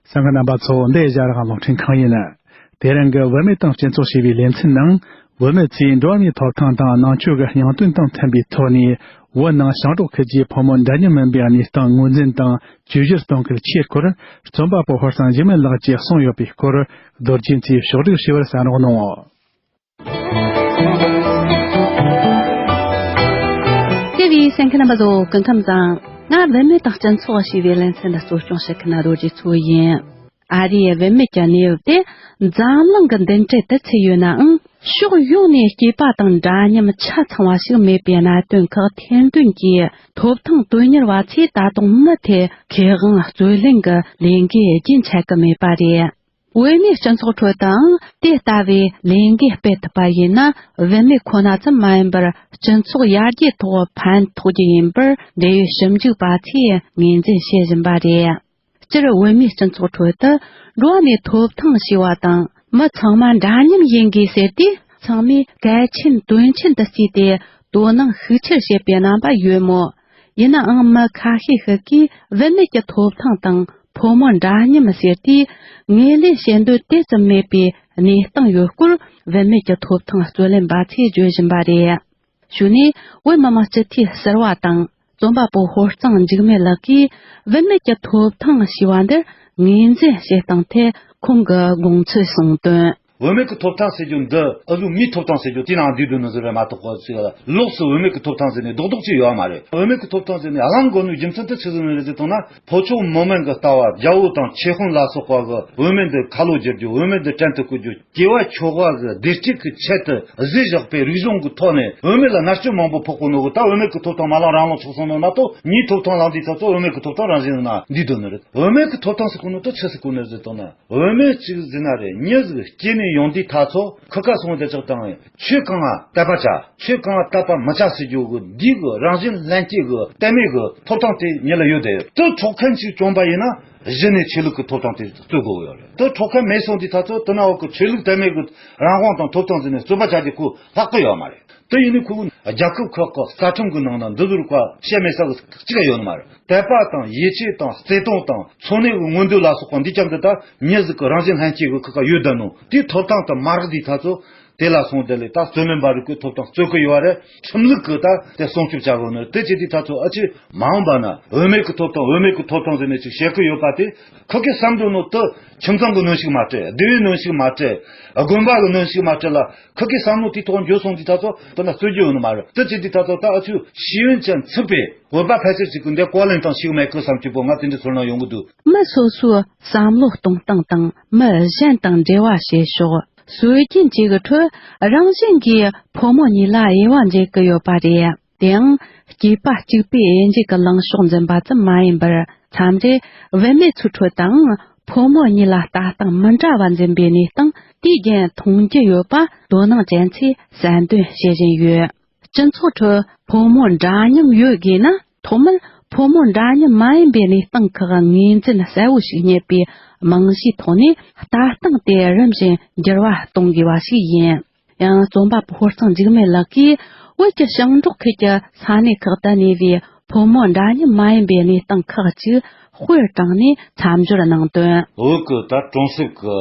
གསན་མཁན་རྣམ་པ་ཚོ། འདི་ཨེ་ཤ་ཡ་རང་དབང་རླུང་འཕྲིན་ཁང་ཡིན། དེ་རིང་གི་བུད་མེད་དང་སྤྱི་ཚོགས་ཞེས་པའི་ལེ་ཚན་ནང་། བུད་མེད་ཚོས་འགྲོ་བ་མིའི་ཐོབ་ཐང་དང་ནང་ཆོས་ཀྱི་སྙིང་དོན་དང་མཐུན་པའི་ཐོག་ནས། བོད་ནང་ཞིང་འབྲོག་ཁུལ་གྱི་ཕོ་མོ་འདྲ་མཉམ་མིན་པའི་གནས་སྟངས་ངོས་འཛིན་དང་བཅོས་བསྒྱུར་གཏོང་གལ་ཆེའི་སྐོར། རྩོམ་པ་པོ་ཧོར་སང་འཇིགས་མེད་ལགས་ཀྱིས་གསུངས་ཡོད་པའི་སྐོར། རྡོ་རྗེ་མཚོས་ཕྱོགས་སྒྲིག་ཞུ་བར་གསན་རོགས་གནང་། དེ་བས་གསན་མཁན་རྣམ་པ་ཚོ་སྐུ་ཁམས་བཟང་། ང་བུད་མེད་དང་སྤྱི་ཚོགས་ཞེས་པའི་ལེ་ཚན་འདི་གཙོ་སྐྱོང་བྱེད་མཁན་རྡོ་རྗེ་མཚོ་ཡིན། ཨ་རིའི་བུད་མེད་ཀྱི་གནས་བབ་དེ་འཛམ་གླིང་གི་མདུན་གྲལ་དུ་ཚུད་ཡོད་ནའང་། ཕྱོགས་ཡོངས་ནས་སྐྱེས་པ་དང་འདྲ་མཉམ་ཆ་ཚང་བ་ཞིག་མེད་པའི་གནད་དོན་ཁག་ཐེར་འདོན་གྱིས། ཐོབ་ཐང་དོན་གཉེར་བ་ཚོས་ད་དུང་མུ་མཐུད་ཁེ་དབང་རྩོད་ལེན་གྱི་ལས་འགུལ་རྒྱུན་ཆད་ཀྱི་མེད་པ་རེད། བོད་མིའི་སྤྱི་ཚོགས་ཁྲོད་དུའང་དེ་ལྟ་བུའི་ལས་འགུལ་སྤེལ་ཐུབ་པ་ཡིན་ན། བུད་མེད་ཁོ་ན་ཙམ་མ་ཡིན་པར། སྤྱི་ཚོགས་ཡར་རྒྱས་ཐོག་ཕན་ཐོགས་རྒྱུ་ཡིན་པར། འབྲེལ་ཡོད་ཞིབ་འཇུག་པ་ཚོས་ངོས་འཛིན་བྱེད་བཞིན་པ་རེད། སྤྱིར་བོད་མིའི་སྤྱི་ཚོགས་ཁྲོད་དུ། འགྲོ་བ་མིའི་ཐོབ་ཐང་ཞེས་པ་དང་། མི་ཚང་མ་འདྲ་མཉམ་ཡིན་དགོས་ཟེར་དུས། ཚང་མས་གལ་ཆེན་དོན་ཆེན་དུ་བརྩིས་ཏེ། དོ་སྣང་ཤུགས་ཆེར་བྱེད་པའི་རྣམ་པ་ཡོད་མོད། ཡིན་ནའང་། མི་ཁ་ཤས་ཤིག་གིས་བུད་མེད་ཀྱི་ཐོབ་ཐང་དང་། ཕོ་མོ་འདྲ་མཉམ་ཟེར་དུས། ངོས་ལེན་བྱེད་འདོད་དེ་ཙམ་མེད་པའི་གནས་སྟངས་ཡོད་སྐོར། བུད་མེད་ཀྱི་ཐོབ་ཐང་རྩོད་ལེན་པ་ཚོས་བརྗོད་བཞིན་པ་རེད། གཞུག་ནས། བོད་མི་མང་སྤྱི་འཐུས་ཟུར་པ་དང་། རྩོམ་པ་པོ་ཧོར་གཙང་འཇིགས་མེད་ལགས་ཀྱིས། བུད་མེད་ཀྱི་ཐོབ་ཐང་ཞེས་པ་འདིར་ངོས་འཛིན་བྱེད་སྟངས་ཐད་ཁོང་གི་དགོངས་ཚུལ་གསུངས་དོན། བུད་མེད་ཀྱི་ཐོབ་ཐང་ཟེར་རྒྱུ་འདི་ཨ་ཟུག་མིའི་ཐོབ་ཐང་ཟེར་རྒྱུ་དེའི་ནང་འདུས་འདུག་ནི་ཟེར་བས་མ་གཏོགས། གོ་ཚིག་ལ་ལོགས་སུ་བུད་མེད་ཀྱི་ཐོབ་ཐང་ཟེར་ནས་རྡོག་རྡོག་ཅིག་ཡོད་མ་རེད། བུད་མེད་ཀྱི་ཐོབ་ཐང་ཟེར་ནས་གླེང་དགོས་ནོ་རྒྱུ་མཚན་དེ་ཆི་ཟིག་ནས་རེད་ཟེར་བཏང་ན། ཕོ་མཆོག་མོ་དམན་གྱི་ལྟ་བ། རྒྱལ་པོ་དང་ཆོས་དཔོན་ལ་སོགས་པ་གིས་བུད་མེད་འདི་ཁ་ལོ་བསྒྱུར་རྒྱུ། བུད་མེད་འདི་བྲན་དུ་བཀོལ་རྒྱུ། སྐྱེ་བ་ཆོ་ག་གི་བདེ་སྐྱིད་ཀྱི་ཆེད་དུ་བཟོས་བཞག་པའི་རིག་གཞུང་གི་ཐོག་ནས། བུད་མེད་ལ་མནར་གཅོད་མང་པོ་ཕོག་གོ་ནོ་གི། ད་བུད་མེད་ཀྱི་ཐོབ་ཐང་མ་ལངས་རང་ལངས་ཆོག་སོང་ནོ་མ་གཏོགས། མིའི་ཐོབ་ཐང་ལངས་དུས་ད་ཚོ་བུད་མེད་ཀྱི་ཐོབ་ཐང་རང་བཞིན་ན་འདུས་འདུག་ནི་རེད། བུད་མེད་ཀྱི་ཐོབ་ཐང་ཟེར་གོ་ནོ་ད་ཆི་ཟེར་གོ་ནི་རེད་ཟེར་བཏང་ན། བུད་མེད་ཅིག་ཟེར་ན་རེད། མྱི་ཟིག་སྐྱེས་ནས་ཡོང་དུས་ད་ཚོ་ཁི་ཁ་སོང་དེ་ཅག་དང་། ཆོས་གང་ལ་དད་པ་བྱ། ཆོས་གང་ལ་དད་པ་མི་བྱ་ཟེར་རྒྱུ་གི་འདི་གི་རང་བཞིན་ལྷན་སྐྱེས་གི་གཏད་མེད་གི་ཐོབ་ཐང་དེ་མྱི་ལ་ཡོད་དེ། དེ་འཕྲོག་མཁན་ཅིག་བྱུང་པ་ཡིན་ན། གཞི་ནས་ཆོས་ལུགས་ཀྱི་ཐོབ་ཐང་དེ་རྩོད་དགོས་ཀྱི་ཡོད་རེད། དེ་འཕྲོག་མཁན་མེད་སོང་དུས་ད་ཚོ་དེ་ན་འོག་གི་ཆོས་ལུགས་དད་མེད་ཀྱི་རང་དབང་དང་ཐོབ་ཐང་ཟེར་ནས་རྩོད་པ་བྱ་རྒྱུ་ཁོ་ལྷག་གི་ཡོད་མ་རེད། དེ་ཡིན་ནའི་ཁོ་གི་རྒྱལ་ཁབ་ཁག་གི་རྩ་ཁྲིམས་ཀྱི་ནང་ན་འདི་ཟུར་བཀའ་བཤད་མེད་ས་གི་གཅིག་ཡོད་ནི་མ་རེད། དད་པ་དང་ཡིད་ཆེས་དང་བརྩེ་དུང་དང་འཚོ་གནས་ཀྱི་མངོན་འདོད་ལ་སོགས་པ་འདི་ཙམ་དེ་ད་མྱི་ཟིག་གི་རང་བཞིན་ལྷན་སྐྱེས་ཀྱི་ཁོ་ག་ཡོད་བསྡད་ནོ། དེའི་ཐོབ་ཐང་དེ་མ་རག་དུས་ད་ཚོ། དེ་ལ་སོང་དེ་ལས་ད་རྩོད་ལེན་པ་རིགས་ཀྱི་ཐོབ་ཐང་རྩོད་ཀྱི་ཡོད་རེད། ཁྲིམས་ལུགས་ཀྱིས་ད་དེ་སྲུང་སྐྱོབ་བྱ་དགོས་ནི། དེ་བྱེད་དུས་ད་ཚོ་ཨ་ཅེ་མ་འོངས་པ་ན་བུད་མེད་ཀྱི་ཐོབ་ཐང་། བུད་མེད་ཀྱི་ཐོབ་ཐང་ཟེར་ནས་ཅིག་བཤད་ཀྱི་ཡོད་པ་དེ། ཁོ་གིས་བསམ་འདུག་ནོ་དེ་ཁྱིམ་ཚང་གི་གནོན་ཤུགས་མ་སྤྲད། སྡེ་བའི་གནོན་ཤུགས་མ་སྤྲད། དགོན་པ་གི་གནོན་ཤུགས་མ་སྤྲད་ལ། ཁོ་གིས་བསམ་བློ་དེའི་ཐོག་འགྱོ་སོང་དུས་ད་ཚོ་དེ་ན་རྩོད་རྒྱུ་ཡོད་ནི་མ་རེད། དེ་བྱེད་དུས་ད་ཚོ་ད་ཨ་ཚོས་ཤེས་ཡོན་ཅན་ཚུད་པའི་བོད་པ་ཕལ་ཆེར་ཅིག་གི་འདི་གོ་ལེན་དང་ཤེས་གི་མེད་གི་བསམ་གྱི་པོ། ང་དེ་འདྲའི་ཚོར་སྣང་ཡོང་གི་འདུག་མི་སོ་སོའི་བསམ་བློ་གཏོང་སྟངས་དང་མི་གཞན་དང་འབྲེལ་བ་བྱེད་ཕྱོགས། སྲོལ་རྒྱུན་བཅས་ཀྱི་ཁྲོད་རང་བཞིན་གྱིས་ཕོ་མོ་གཉིས་ལ་དབྱེ་བ་འབྱེད་ཀྱི་ཡོད་པ་རེད། དེའང་སྐྱེས་པ་གཅིག་པུའི་དབྱེ་འབྱེད་ཀྱི་ལངས་ཕྱོགས་འཛིན་པ་ཙམ་མ་ཡིན་པར། མཚམས་རེ་བུད་མེད་ཚོའི་ཁྲོད་དུའང་ཕོ་མོ་གཉིས་ལ་ལྟ་སྟངས་མི་འདྲ་བ་འཛིན་པའི་གནས་སྟངས་དུས་རྒྱུན་མཐོང་རྒྱུ་ཡོད་པ་དོ་སྣང་ཅན་ཚོས་གསལ་འདོན་བྱེད་བཞིན་ཡོད། སྤྱི་ཚོགས་ཁྲོད་ཕོ་མོ་འདྲ་མཉམ་ཡོད་དགོས་ན། ཐོག་མར་ཕོ་མོ་འདྲ་མཉམ་མ་ཡིན་པའི་གནས་སྟངས་ཁག་ངོས་འཛིན་གསལ་བོ་ཞིག་རྙེད་པའི་རྨང་གཞིའི་ཐོག་ནས། ལྟ་སྟངས་དེ་རིམ་བཞིན་འགྱུར་བ་གཏོང་དགོས་པ་ཞིག་ཡིན། ཡང་རྩོམ་པ་པོ་ཧོར་གཙང་འཇིགས་མེད་ལགས་ཀྱིས། བོད་ཀྱི་ཞིང་འབྲོག་ཁུལ་གྱི་ས་གནས་ཁག་ཏུ་གནས་པའི་ཕོ་མོ་འདྲ་མཉམ་མ་ཡིན་པའི་གནས་སྟངས་ཁག་ཅིག་དཔེར་དྲངས་ནས་མཚམས་སྦྱོར་གནང་དོན། བོད་ཀྱི་ད་གྲོང་གསེབ་ཀྱི་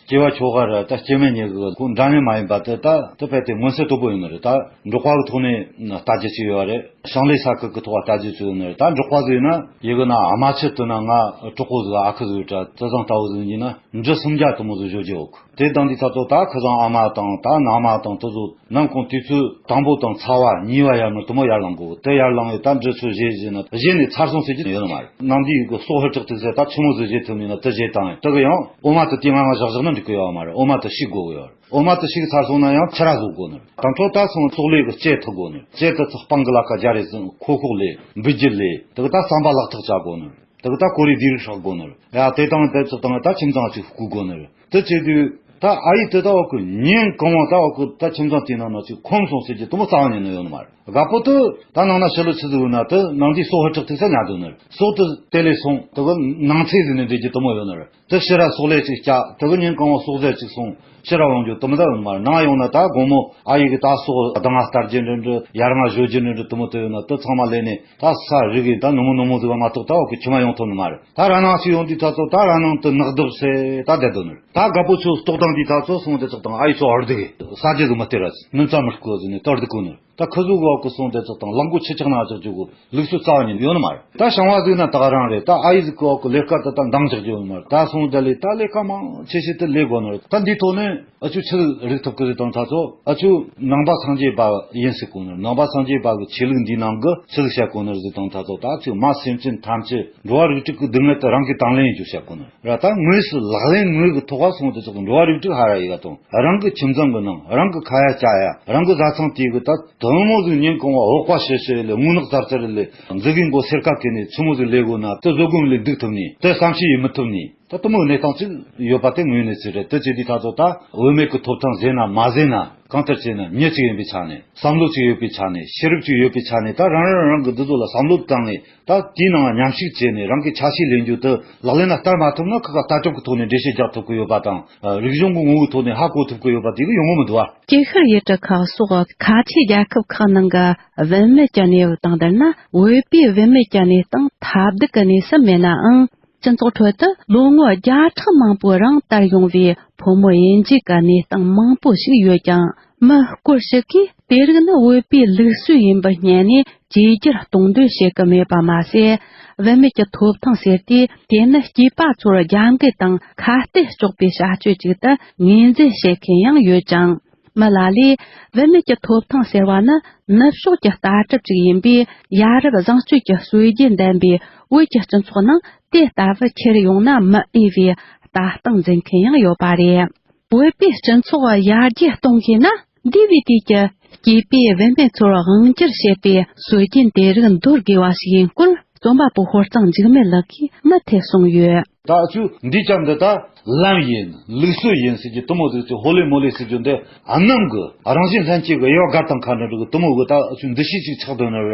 སྐྱེ་བ་ཆོ་ག་ར་ད་སྐྱེ་དམན་གཉིས་ཀྱི་ཁོ་འདྲ་མཉམ་མ་ཡིན་པ་དེ་ད་དེ་རྦད་དེ་མངོན་གསལ་དོད་པོ་ཡིན་ནི་རེད། ད་འབྲོག་པ་གི་ཐོག་ནས་ལྟ་རྒྱུ་ཅིག་ཡོད་རེད། ཞིང་ལས་ས་ཁུལ་གྱི་ཐོག་ལ་ལྟ་རྒྱུ་ཅིག་ཡོད་ནི་རེད། ད་འབྲོག་པ་ཟིག་ཡིན་ན་ཡི་གེ་ན་ཨ་མ་ཆི་དུ་ན་ང་གྲོགས་པོ་ཟིག་ཨ་ཁུ་ཟིག་ཡོད་དྲ་དེ་ཚང་ལྟ་བུ་ཟིག་ཡིན་ན་འབྲུ་སུམ་བརྒྱ་དུ་མོ་ཟིག་བཞོ་རྒྱུ་ཡོད་གི། དེ་དང་དེ་ཚ་ཚོ་ད་ཁུ་ཚང་ཨ་མ་དང་ད་ན་མ་དང་དེ་ཚོ་ནམ་གུང་དུས་ཚོད་དང་པོ་དང་ཚ་བ་གཉིས་པ་ཡར་མར་དུ་མོ་ཡར་ལངས་གོ། དེ་ཡར་ལངས་ཡོད་ད་འབྲུ་ཚོ་བཞེས་བཞེས་ན་བཞེས་ནས་ཚར་སོང་ཟེར་གྱི་ཡོད་ནི་མ་རེད། ནང་དེའི་གི་སོག་ཧི་ཁྲག་ཐིག་ཟེར་ད་ཆུ་མོ་ཟིག་བཞེས་ཐུབ་ནི་ན་དེ་བཞེས་བཏང་ཡོད། དེ་གི་ཡང་འོ་མ་དེ་དེ་ང་ང་བཞག་བཞག་ན་འགྲིག་གི་ཡོད་མ་རེད། འོ་མ་དེ་བཤིག་དགོས་གི་ཡོད་རེད། འོ་མ་དེ་བཤིག་ཚར་སོང་ན་ཡང་ཕྱུར་ར་བཟོ་དགོས་ནི་རེད། དང་ཐོག་ད་སོང་སོག་ལེ་གི་ལྕེ་ཐུག་དགོས་ནི་རེད། ལྕེ་དེ་ཚོ་སྤང་གི་ལ་ཁ་རྒྱ་རེ་ཟིན་ཁོ་ཁོག་ལེ་འབུད་རྒྱུ་ལེ་དེ་གི་ད་རྩམ་པ་ལག་ཐག་བཅག་དགོས་ནི་རེད། དེ་གི་ད་ཀོ་རེ་དེ་རིགས་ཧྲག་དགོས་ནི་རེད། ཡ་དེ་དང་དེ་ཚོ་དང་ད་ཁྱིམ་ཚང་ཅིག་བསྐུལ་དགོས་ནི་རེད། དེ་བྱེད་དུས་ད་ཨ་ཡེ་དེ་ད་འོག་གི་ཉིན་གང་བ་ད་འོག་གི་ད་ཁྱིམ་ཚང་དེའི་ནང་ན་ཅིག་ཁོམ་སོང་ཟེར་གྱི་དུ་མོ་རྩ་བ་ཉིད་ནས་ཡོད་ནི་མ་རེད། དགའ་པོ་དེ་ད་ནང་ན་ཕྱི་ལོ་ཆི་ཟིག་ཡོད་ན་དེ་ནང་དེའི་སོག་ཧི་ཁྲག་ཐིག་ས་ཉར་འདུག་ནི་རེད། སོག་དེ་དེ་ལས་སོང་དེ་གི་ནང་ཚེ་ཟིག་ནས་འདྲེ་གྱི་དུ་མོ་ཡོད་ནི་རེད། དེ་ཕྱི་ར་སོག་ལེ་ཅིག་བསྐྱལ་དེ་གི་ཉིན་གང་བ་སོག་རྫས་ཅིག་སོང་ཕྱི་ར་འོང་རྒྱུ་དུ་མོ་ད་ཡོད་ནི་མ་རེད། ནང་ཡོང་ན་ད་དགོང་མོ་ཨ་ཡེ་གི་ད་སོག་གདང་ང་སྟར་རྒྱུ་འདྲ་འདྲ་ཡར་ང་བཞོ་རྒྱུ་འདྲ་འདྲ་དུ་མོ་དེ་ཡོད་ན་དེ་ཚང་མ་ལས་ནས་ད་ས་རི་གི་ད་ནུ་མོ་ནུ་མོ་ཟིག་བ་མ་གཏོགས་ད་འོག་གི་ཁྱིམ་མ་ཡོང་ཐུབ་ནི་མ་རེད། ད་ར་ནང་ཞིག་ཡོང་དུས་ད་ཚོ་ད་ར་ནང་དུ་ནག་རྡུབ་སེ་ད་བསྡད་འདུག་ནི་རེད། ད་དགའ་པོ་ཚོ་ལྟོགས་དང་དུས་ད་ཚོ་སོང་དེ་ཚོ་དང་ཨ་ཡེ་ཚོ་ཨར་དུ་གི་ས་རྒྱུ་གི་མི་སྟེར་ར་ནུ་ཚ་མི་དཀོ་ཟིག་ནས་ད་ཨར་དུ་གོ་ནི་རེད། ད་ཁི་ཟུག་གི་འོག་གི་སོང་དེ་ཚོ་དང་ལག་མགོ་ཆུ་ཆག་ན་ཆག་རྒྱུ་གི་ལུགས་སྲོལ་རྩ་བ་ཉིད་ཡོད་ནི་མ་རེད། ད་ཞང་བ་ཟིག་ན་ད་ག་རང་རེད། ད་ཨ་ཡེ་ཟིག་གི་འོག་གི་ལས་ཀ་དེ་ད་འདང་རྒྱག་རྒྱུ་ཡོད་ནི་མ་རེད། ད་སོང་དེ་ལས་ད་ལས་ཀ་མང་ཆེ་ཤོས་དེ་ལས་དགོས་ནི་རེད། ད་འདིའི་ཐོག་ནས་ཨ་ཆུ་ཆི་རིག་ཐུབ་གི་རེད་དང་ད་ཚོ་ཨ་ཆུ་ནང་པ་སངས་རྒྱས་པ་ཡིན་ཟེར་གོ་ནི་རེད། ནང་པ་སངས་རྒྱས་པ་གི་ཆོས་ལུགས་འདིའི་ནང་གི་ཆི་ཟིག་བཤད་གོ་ནི་རེད་ཟེར་དང་ད་ཚོ་ད་ཚིག་མ་སེམས་ཅན་ཐམས་ཅད་འགྲོ་བ་རིགས་དྲུག་གི་སྡུག་བསྔལ་དེ་རང་གིས་དང་ལེན་ཡེད་རྒྱུ་བཤད་གོ་ནི་རེད། ད་དངོས་སུ་ལག་ལེན་དངོས་ཀྱི་ཐོག་ག་སོང་དེ་ཚོ་འགྲོ་བ་རིགས་དྲུག་ཧ་ར་ཡི་ག་དང་རང་གི་ཁྱིམ་ཚང་གི་ནང་རང་གི་ཁ་ཡ་ལྕགས་ཡ་རང་གི་བཟའ་ཚང་དེ་གི་ད་དུ་མོ་ཟིག་ཉིན་གང་བ་འོག་པ་ཤེ་ཤེ་ལས་རྔུལ་ནག་ཙར་ཙར་ལས་མཛུ་གུའི་མགོ་སེར་ཀ་གི་ནས་ཆི་མོ་ཟིག་ལས་དགོས་ན་དེ་བཟོད་སྒོམ་ལས་འདུག་ཐུབ་ནི་དེ་བསམ་ཤེས་ཡེད་མི་ཐུབ་ནི་དེ་དུ་མོ་གནས་སྟངས་ཅིག་ཡོད་པ་དེ་དངོས་གནས་ཅིག་རེད། དེ་བྱེད་དུས་ད་ཚོ་ད་བུད་མེད་ཀྱི་ཐོབ་ཐང་ཟེར་ན་མ་ཟེར་ན་གང་ལྟར་བྱས་ན་མྱི་གཅིག་ཡིན་པའི་ཆ་ནས་བསམ་བློ་གཅིག་ཡོད་པའི་ཆ་ནས་ཤེས་རབ་གཅིག་ཡོད་པའི་ཆ་ནས་ད་རང་རང་རང་གི་འདི་ཚོ་ལ་བསམ་བློ་བཏང་ནས་ད་དེའི་ནང་མཉམ་ཞུགས་བྱས་ནས་རང་གི་ཆ་ཤས་ལེན་རྒྱུ་དེ་ལག་ལེན་ལ་བསྟར་མ་ཐུབ་ན་ཁ་ཁ་ལྟ་གྲུབ་ཀྱི་ཐོག་ནས་འགྲེལ་བཤད་རྒྱག་ཐུབ་ཀྱི་ཡོད་པ་དང་རིག་གཞུང་གི་ངོ་བོའི་ཐོག་ནས་ཧ་གོ་ཐུབ་ཀྱི་ཡོད་པ་དེ་གི་ཡོང་གི་མི་འདུག་བ། དཀྱིལ་ཤར་ཡུལ་གྲུ་ཁག་སོགས་ཁ་ཆེའི་རྒྱལ་ཁབ་ཁག་ནང་གི་བུད་མེད་ཀྱི་གནས་བབ་དང་བསྡུར་ན། བོད་པའི་བུད་མེད་ཀྱི་གནས་སྟངས་ཐབས་སྡུག་གི་གནས་སུ་མེད་ནའང་ སྤྱི་ཚོགས་ཁྲོད་དུ་ལོ་ངོ་བརྒྱ་ཕྲག་མང་པོའི་རིང་དར་ཡོང་བའི་ཕོ་མོ་དབྱེ་འབྱེད་ཀྱི་གནས་སྟངས་མང་པོ་ཞིག་ཡོད་ཀྱང་། མི་སྐོར་ཞིག་གིས་དེ་རིགས་ནི་བོད་པའི་ལུགས་སྲོལ་ཡིན་པར་བསྙད་ནས་བཅོས་བསྒྱུར་གཏོང་འདོད་བྱེད་ཀྱི་མེད་པ་མ་ཟད། བུད་མེད་ཀྱི་ཐོབ་ཐང་ཟེར་དུས་དེ་ནི་སྐྱེས་པ་ཚོར་རྒྱབ་འགལ་དང་ཁ་གཏད་གཅོག་པའི་བྱ་སྤྱོད་ཅིག་ཏུ་ངོས་འཛིན་བྱེད་མཁན་ཡང་ཡོད་ཅིང་། མི་ལ་ལས་བུད་མེད་ཀྱི་ཐོབ་ཐང་ཟེར་བ་ནི་ནུབ་ཕྱོགས་ཀྱི་ལྟ་གྲུབ་ཅིག་ཡིན་པས། ཡ་རབས་བཟང་སྤྱོད་ཀྱི་སྲོལ་རྒྱུན་ལྡན་པའི་བོད་ཀྱི་སྤྱི་ཚོགས་ནང་དེ་ལྟ་བུ་ཁྱེར་ཡོང་ན་མི་འོས་པའི་ལྟ་སྟངས་འཛིན་མཁན་ཡང་ཡོད་པ་རེད། བོད་པའི་སྤྱི་ཚོགས་ཡར་རྒྱས་གཏོང་དགོས་ན། འདས་པའི་དུས་ཀྱི་སྐྱེས་པས་བུད་མེད་ཚོར་དབང་སྒྱུར་བྱེད་པའི་སྲོལ་རྒྱུན་དེ་རིགས་འདོར་དགོས་པ་ཞིག་ཡིན་སྐོར། རྩོམ་པ་པོ་ཧོར་གཙང་འཇིགས་མེད་ལགས་ཀྱིས་མུ་མཐུད་གསུངས་ཡོད། ད་ཨ་ཚོས་འདིའི་ཆ་འདི་ད་ལམ་ཡིན། ལུགས་སྲོལ་ཡིན་ཟེར་གྱི་དུ་མོ་ཟིག་ཅིག་ཧོ་ལེ་མོ་ལེ་ཟེར་རྒྱུ་འདི། ཨ་ནམ་གི་རང་བཞིན་ལྷན་སྐྱེས་ཀྱི་དབྱེ་བ་དགར་སྟངས་ཁ་འདྲ་འདྲ་གི་དུ་མོ་གི་ད་ཨ་ཚོས་འདུ་ཤེས་ཅིག་ཆགས་འདུག་ན་ར།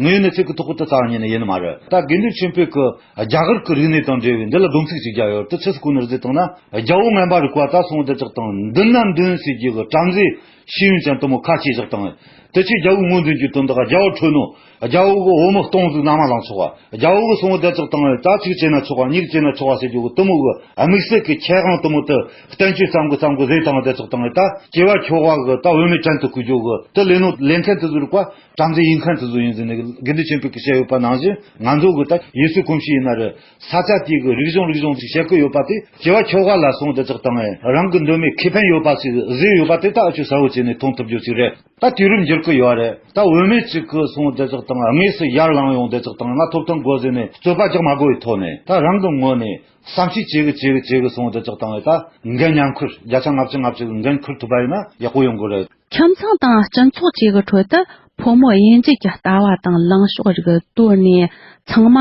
ངས་ནི་ཚིག་གི་ཐོག་གི་ད་རྩ་བ་ཉིད་ནས་ཡིན་ནི་མ་རེད། ད་དགེ་འདུན་ཆོས་འཕེལ་གི་རྒྱ་གར་གི་རིག་གནས་དང་འབྲེལ་བའི་འདི་ལ་སྡོམ་ཚིག་ཅིག་བརྒྱབ་ཡོད། དེ་ཕྱི་སྐོར་ནས་བརྩིས་བཏང་ན། རྒྱལ་པོ་ངན་པ་རིག་པ་ད་སོང་བ་དེ་ཅག་དང་མདུན་ན་མདུན་ཟེར་རྒྱུ་གི་བྲམ་ཟེ་ཤེས་ཡོན་ཅན་དུ་མོ་ཁ་ཆེ་བཞག་དང་། དེ་ཆོས་རྒྱལ་པོ་ངོས་འཛིན་རྒྱུ་དོན་དག་རྒྱལ་པོ་ཁྲོས་ནོ། རྒྱལ་པོ་གི་བུ་མོ་སྟོང་ཟིག་མནའ་མ་ལངས་ཆོག་པ། རྒྱལ་པོ་གི་སོང་བ་དེ་ཅག་དང་ད་གཅིག་བྱས་ན་ཆོག་པ། གཉིས་བྱས་ན་ཆོག་པ་ཟེར་རྒྱུ་གི་དུ་མོ་གི་དམིགས་བསལ་གི་ཁྱད་དབང་དུ་མོ་དེ་བསྟན་བཅོས་ཙམ་གི་ཙམ་གི་བཟོས་བཏང་བ་དེ་ཅག་དང་། ད་སྐྱེ་བ་ཁྱོ་ག་གི་ད་བུད་མེད་བྲན་དུ་བཀོལ་རྒྱུ་གི་དེ་ལས་ནོ་ལས་མཁན་དེ་ཚོ་རིག་པ། བྲམ་ཟེ་ཡིན་མཁན་དེ་ཚོ་ཡིན་ཟེར་ནས་དགེ་འདུན་ཆོས་འཕེལ་གྱིས་བཤད་ཡོད་པ་ནང་བཞིན། ང་ཚོ་གི་ད་ཡུལ་སྲོལ་གོམས་གཤིས་ཡིན་ན་རེད། ས་ཆ་དེ་གི་རིག་གཞུང་རིག་གཞུང་ཞིག་བཤད་ཀྱི་ཡོད་པ་དེ། སྐྱེ་བ་ཁྱོ་ག་ལ་སོང་དེ་ཅག་དང་རང་གི་འདོད་མོས་ཁེ་ཕན་ཡོད་པ་ཞིག་བཟོས་ཡོད་པ་དེ་ད་ཨ་ཆོས་གསལ་བོ་བྱས་ནས་མཐོང་ཐུབ་རྒྱུ་ཞིག་རེད། ད་དུས་རིམ་འགྱུར་གི་ཡོད་རེད། ད་བུད་མེད་ཅིག་གི་སོང་དེ་ཅག་དང་དངོས་སུ་ཡར་ལངས་ཡོང་དེ་ཅག་དང་ང་ཐོབ་ཐང་དགོས་ཟེར་ནས་རྩོད་པ་རྒྱག་མ་དགོས་པའི་ཐོག་ནས། ད་རང་གི་ངོས་ནས་བསམ་ཤེས་བྱེད་གི་བྱེད་གི་བྱེད་གི་སོང་དེ་ཅག་དང་། ད་འགན་མཉམ་ཁུར། བརྒྱ་ཆ་ལྔ་བཅུ་ལྔ་བཅུ་གི་འགན་ཁུར་ཐུབ་པ་ཡིན་ན་ཡག་པོ་ཡོང་གི་རེད། ཁྱིམ་ཚང་དང་སྤྱི་ཚོགས་བཅས་ཀྱི་ཁྲོད་དུ་ཕོ་མོ་དབྱེ་འབྱེད་ཀྱི་ལྟ་བ་དང་ལངས་ཕྱོགས་རིགས་དོར་ནས། ཚང་མ་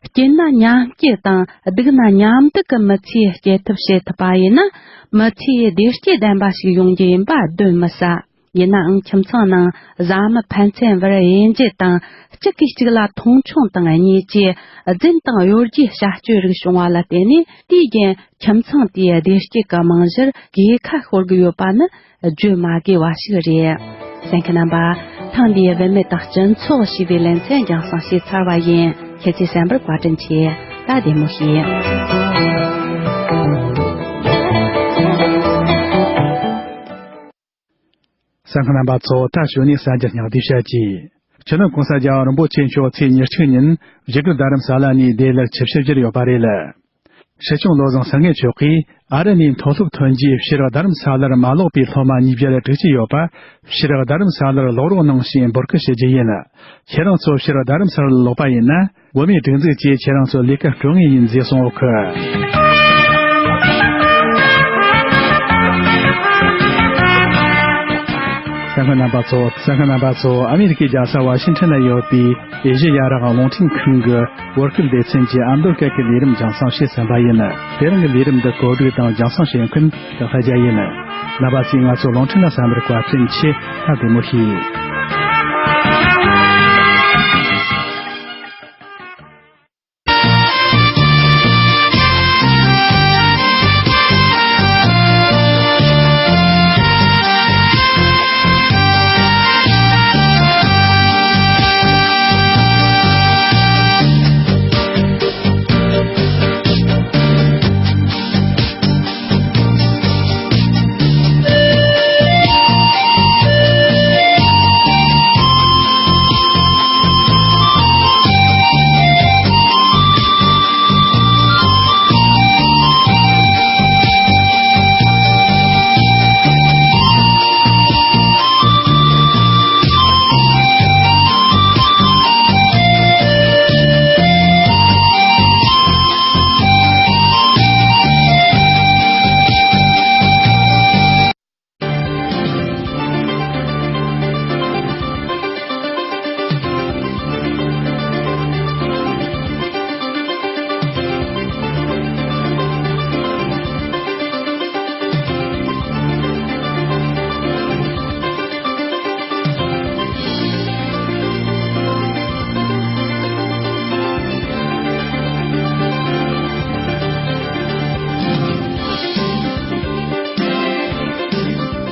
སྐྱིད་ན་མཉམ་སྐྱིད་དང་སྡུག་ན་མཉམ་སྡུག་གི་མི་ཚེ་སྐྱེལ་ཐབས་བྱེད་ཐུབ་པ་ཡིན་ན། མི་ཚེ་བདེ་སྐྱིད་ལྡན་པ་ཞིག་ཡོང་རྒྱུ་ཡིན་པ་གདོན་མི་ཟ། ཡིན་ནའང་ཁྱིམ་ཚང་ནང་བཟའ་མི་ཕན་ཚུན་བར་དབྱེ་འབྱེད་དང་། གཅིག་གིས་གཅིག་ལ་མཐོང་ཆུང་དང་བརྙས་བཅོས། རྫུན་དང་གཡོ་སྒྱུའི་བྱ་སྤྱོད་རིགས་བྱུང་བ་ལ་བརྟེན་ནས། དེའི་རྐྱེན་ཁྱིམ་ཚང་དེའི་བདེ་སྐྱིད་ཀྱི་རྨང་གཞིར་གོད་ཁ་ཤོར་གྱི་ཡོད་པ་ནི་བརྗོད་མ་དགོས་པ་ཞིག་རེད། གསན་མཁན་རྣམ་པ། ཐེངས་འདིའི་བུད་མེད་དང་སྤྱི་ཚོགས་ཞེས་པའི་ལེ་ཚན་རྒྱང་སྲིང་བྱས་ཚར་བ་ཡིན། ཁྱེད་ཚོས་གསན་པར་བཀའ་དྲིན་ཆེ། ད་བདེ་མོ་བྱོས། གསན་མཁན་རྣམ་པ་ཚོ། ད་གཞུག་ནས་གསར་འགྱུར་སྙིང་བསྡུས་བཤད་ཀྱིས། སྤྱི་ནོར་གོང་ས་རྒྱལ་བ་རིན་པོ་ཆེ་མཆོག་ཚེས་ཉེར་གཅིག་ཉིན་བཞུགས་སྒར་རྡ་རམ་ས་ལ་ནས་བདེ་ལེགས་ཆིབས་ཞབས་བསྒྱུར་ཡོད་པ་རེད། སྲིད་སྐྱོང་བློ་བཟང་སེང་གེ་མཆོག་གིས་ཨ་རི་ནས་མཐོ་སློབ་ཐོན་རྗེས་ཕྱིར་རྡ་རམ་ས་ལར་མ་ལོག་པའི་སློབ་མ་ཉིས་བརྒྱ་ལ་དྲུག་ཅུ་ཡོད་པ། ཕྱིར་རྡ་རམ་ས་ལར་ལོག་རོགས་གནང་ཞེས་འབོད་སྐུལ་ཞུ་རྒྱུ་ཡིན། ཁྱེད་རང་ཚོ་ཕྱིར་རྡ་རམ་ས་ལར་ལོག་པ་ཡིན་ན། འོས་མིའི་སྒྲིག་འཛུགས་ཀྱིས་ཁྱེད་རང་ཚོའི་ལས་ཀ་སྤྲོད་ངེས་ཡིན་ཟེར་གསུངས་ཡོད་གི། གསན་མཁན་རྣམ་པ་ཚོ། གསན་མཁན་རྣམ་པ་ཚོ། ཨ་མི་རི་ཀའི་རྒྱལ་ས་ཝ་ཤིང་ཊོན་ན་ཡོད་པའི་ཨེ་ཤེ་ཡ་རང་དབང་རླུང་འཕྲིན་ཁང་གི་བོད་སྐད་སྡེ་ཚན་གྱི་ཨ་མདོ་སྐད་ཀྱི་ལས་རིམ་རྒྱང་སྲིང་བྱས་ཟིན་པ་ཡིན། དེ་རིང་གི་ལས་རིམ་འདི་གོ་སྒྲིག་དང་རྒྱང་སྲིང་བྱེད་མཁན་ཏག་ལྷ་རྒྱལ་ཡིན། རྣམ་པ་ཚོས་ང་ཚོའི་རླུང་འཕྲིན་ལ་གསན་པར་བཀའ་དྲིན་ཆེ། ད་བདེ་མོ་བྱོས།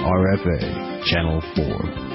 R F A, Channel four.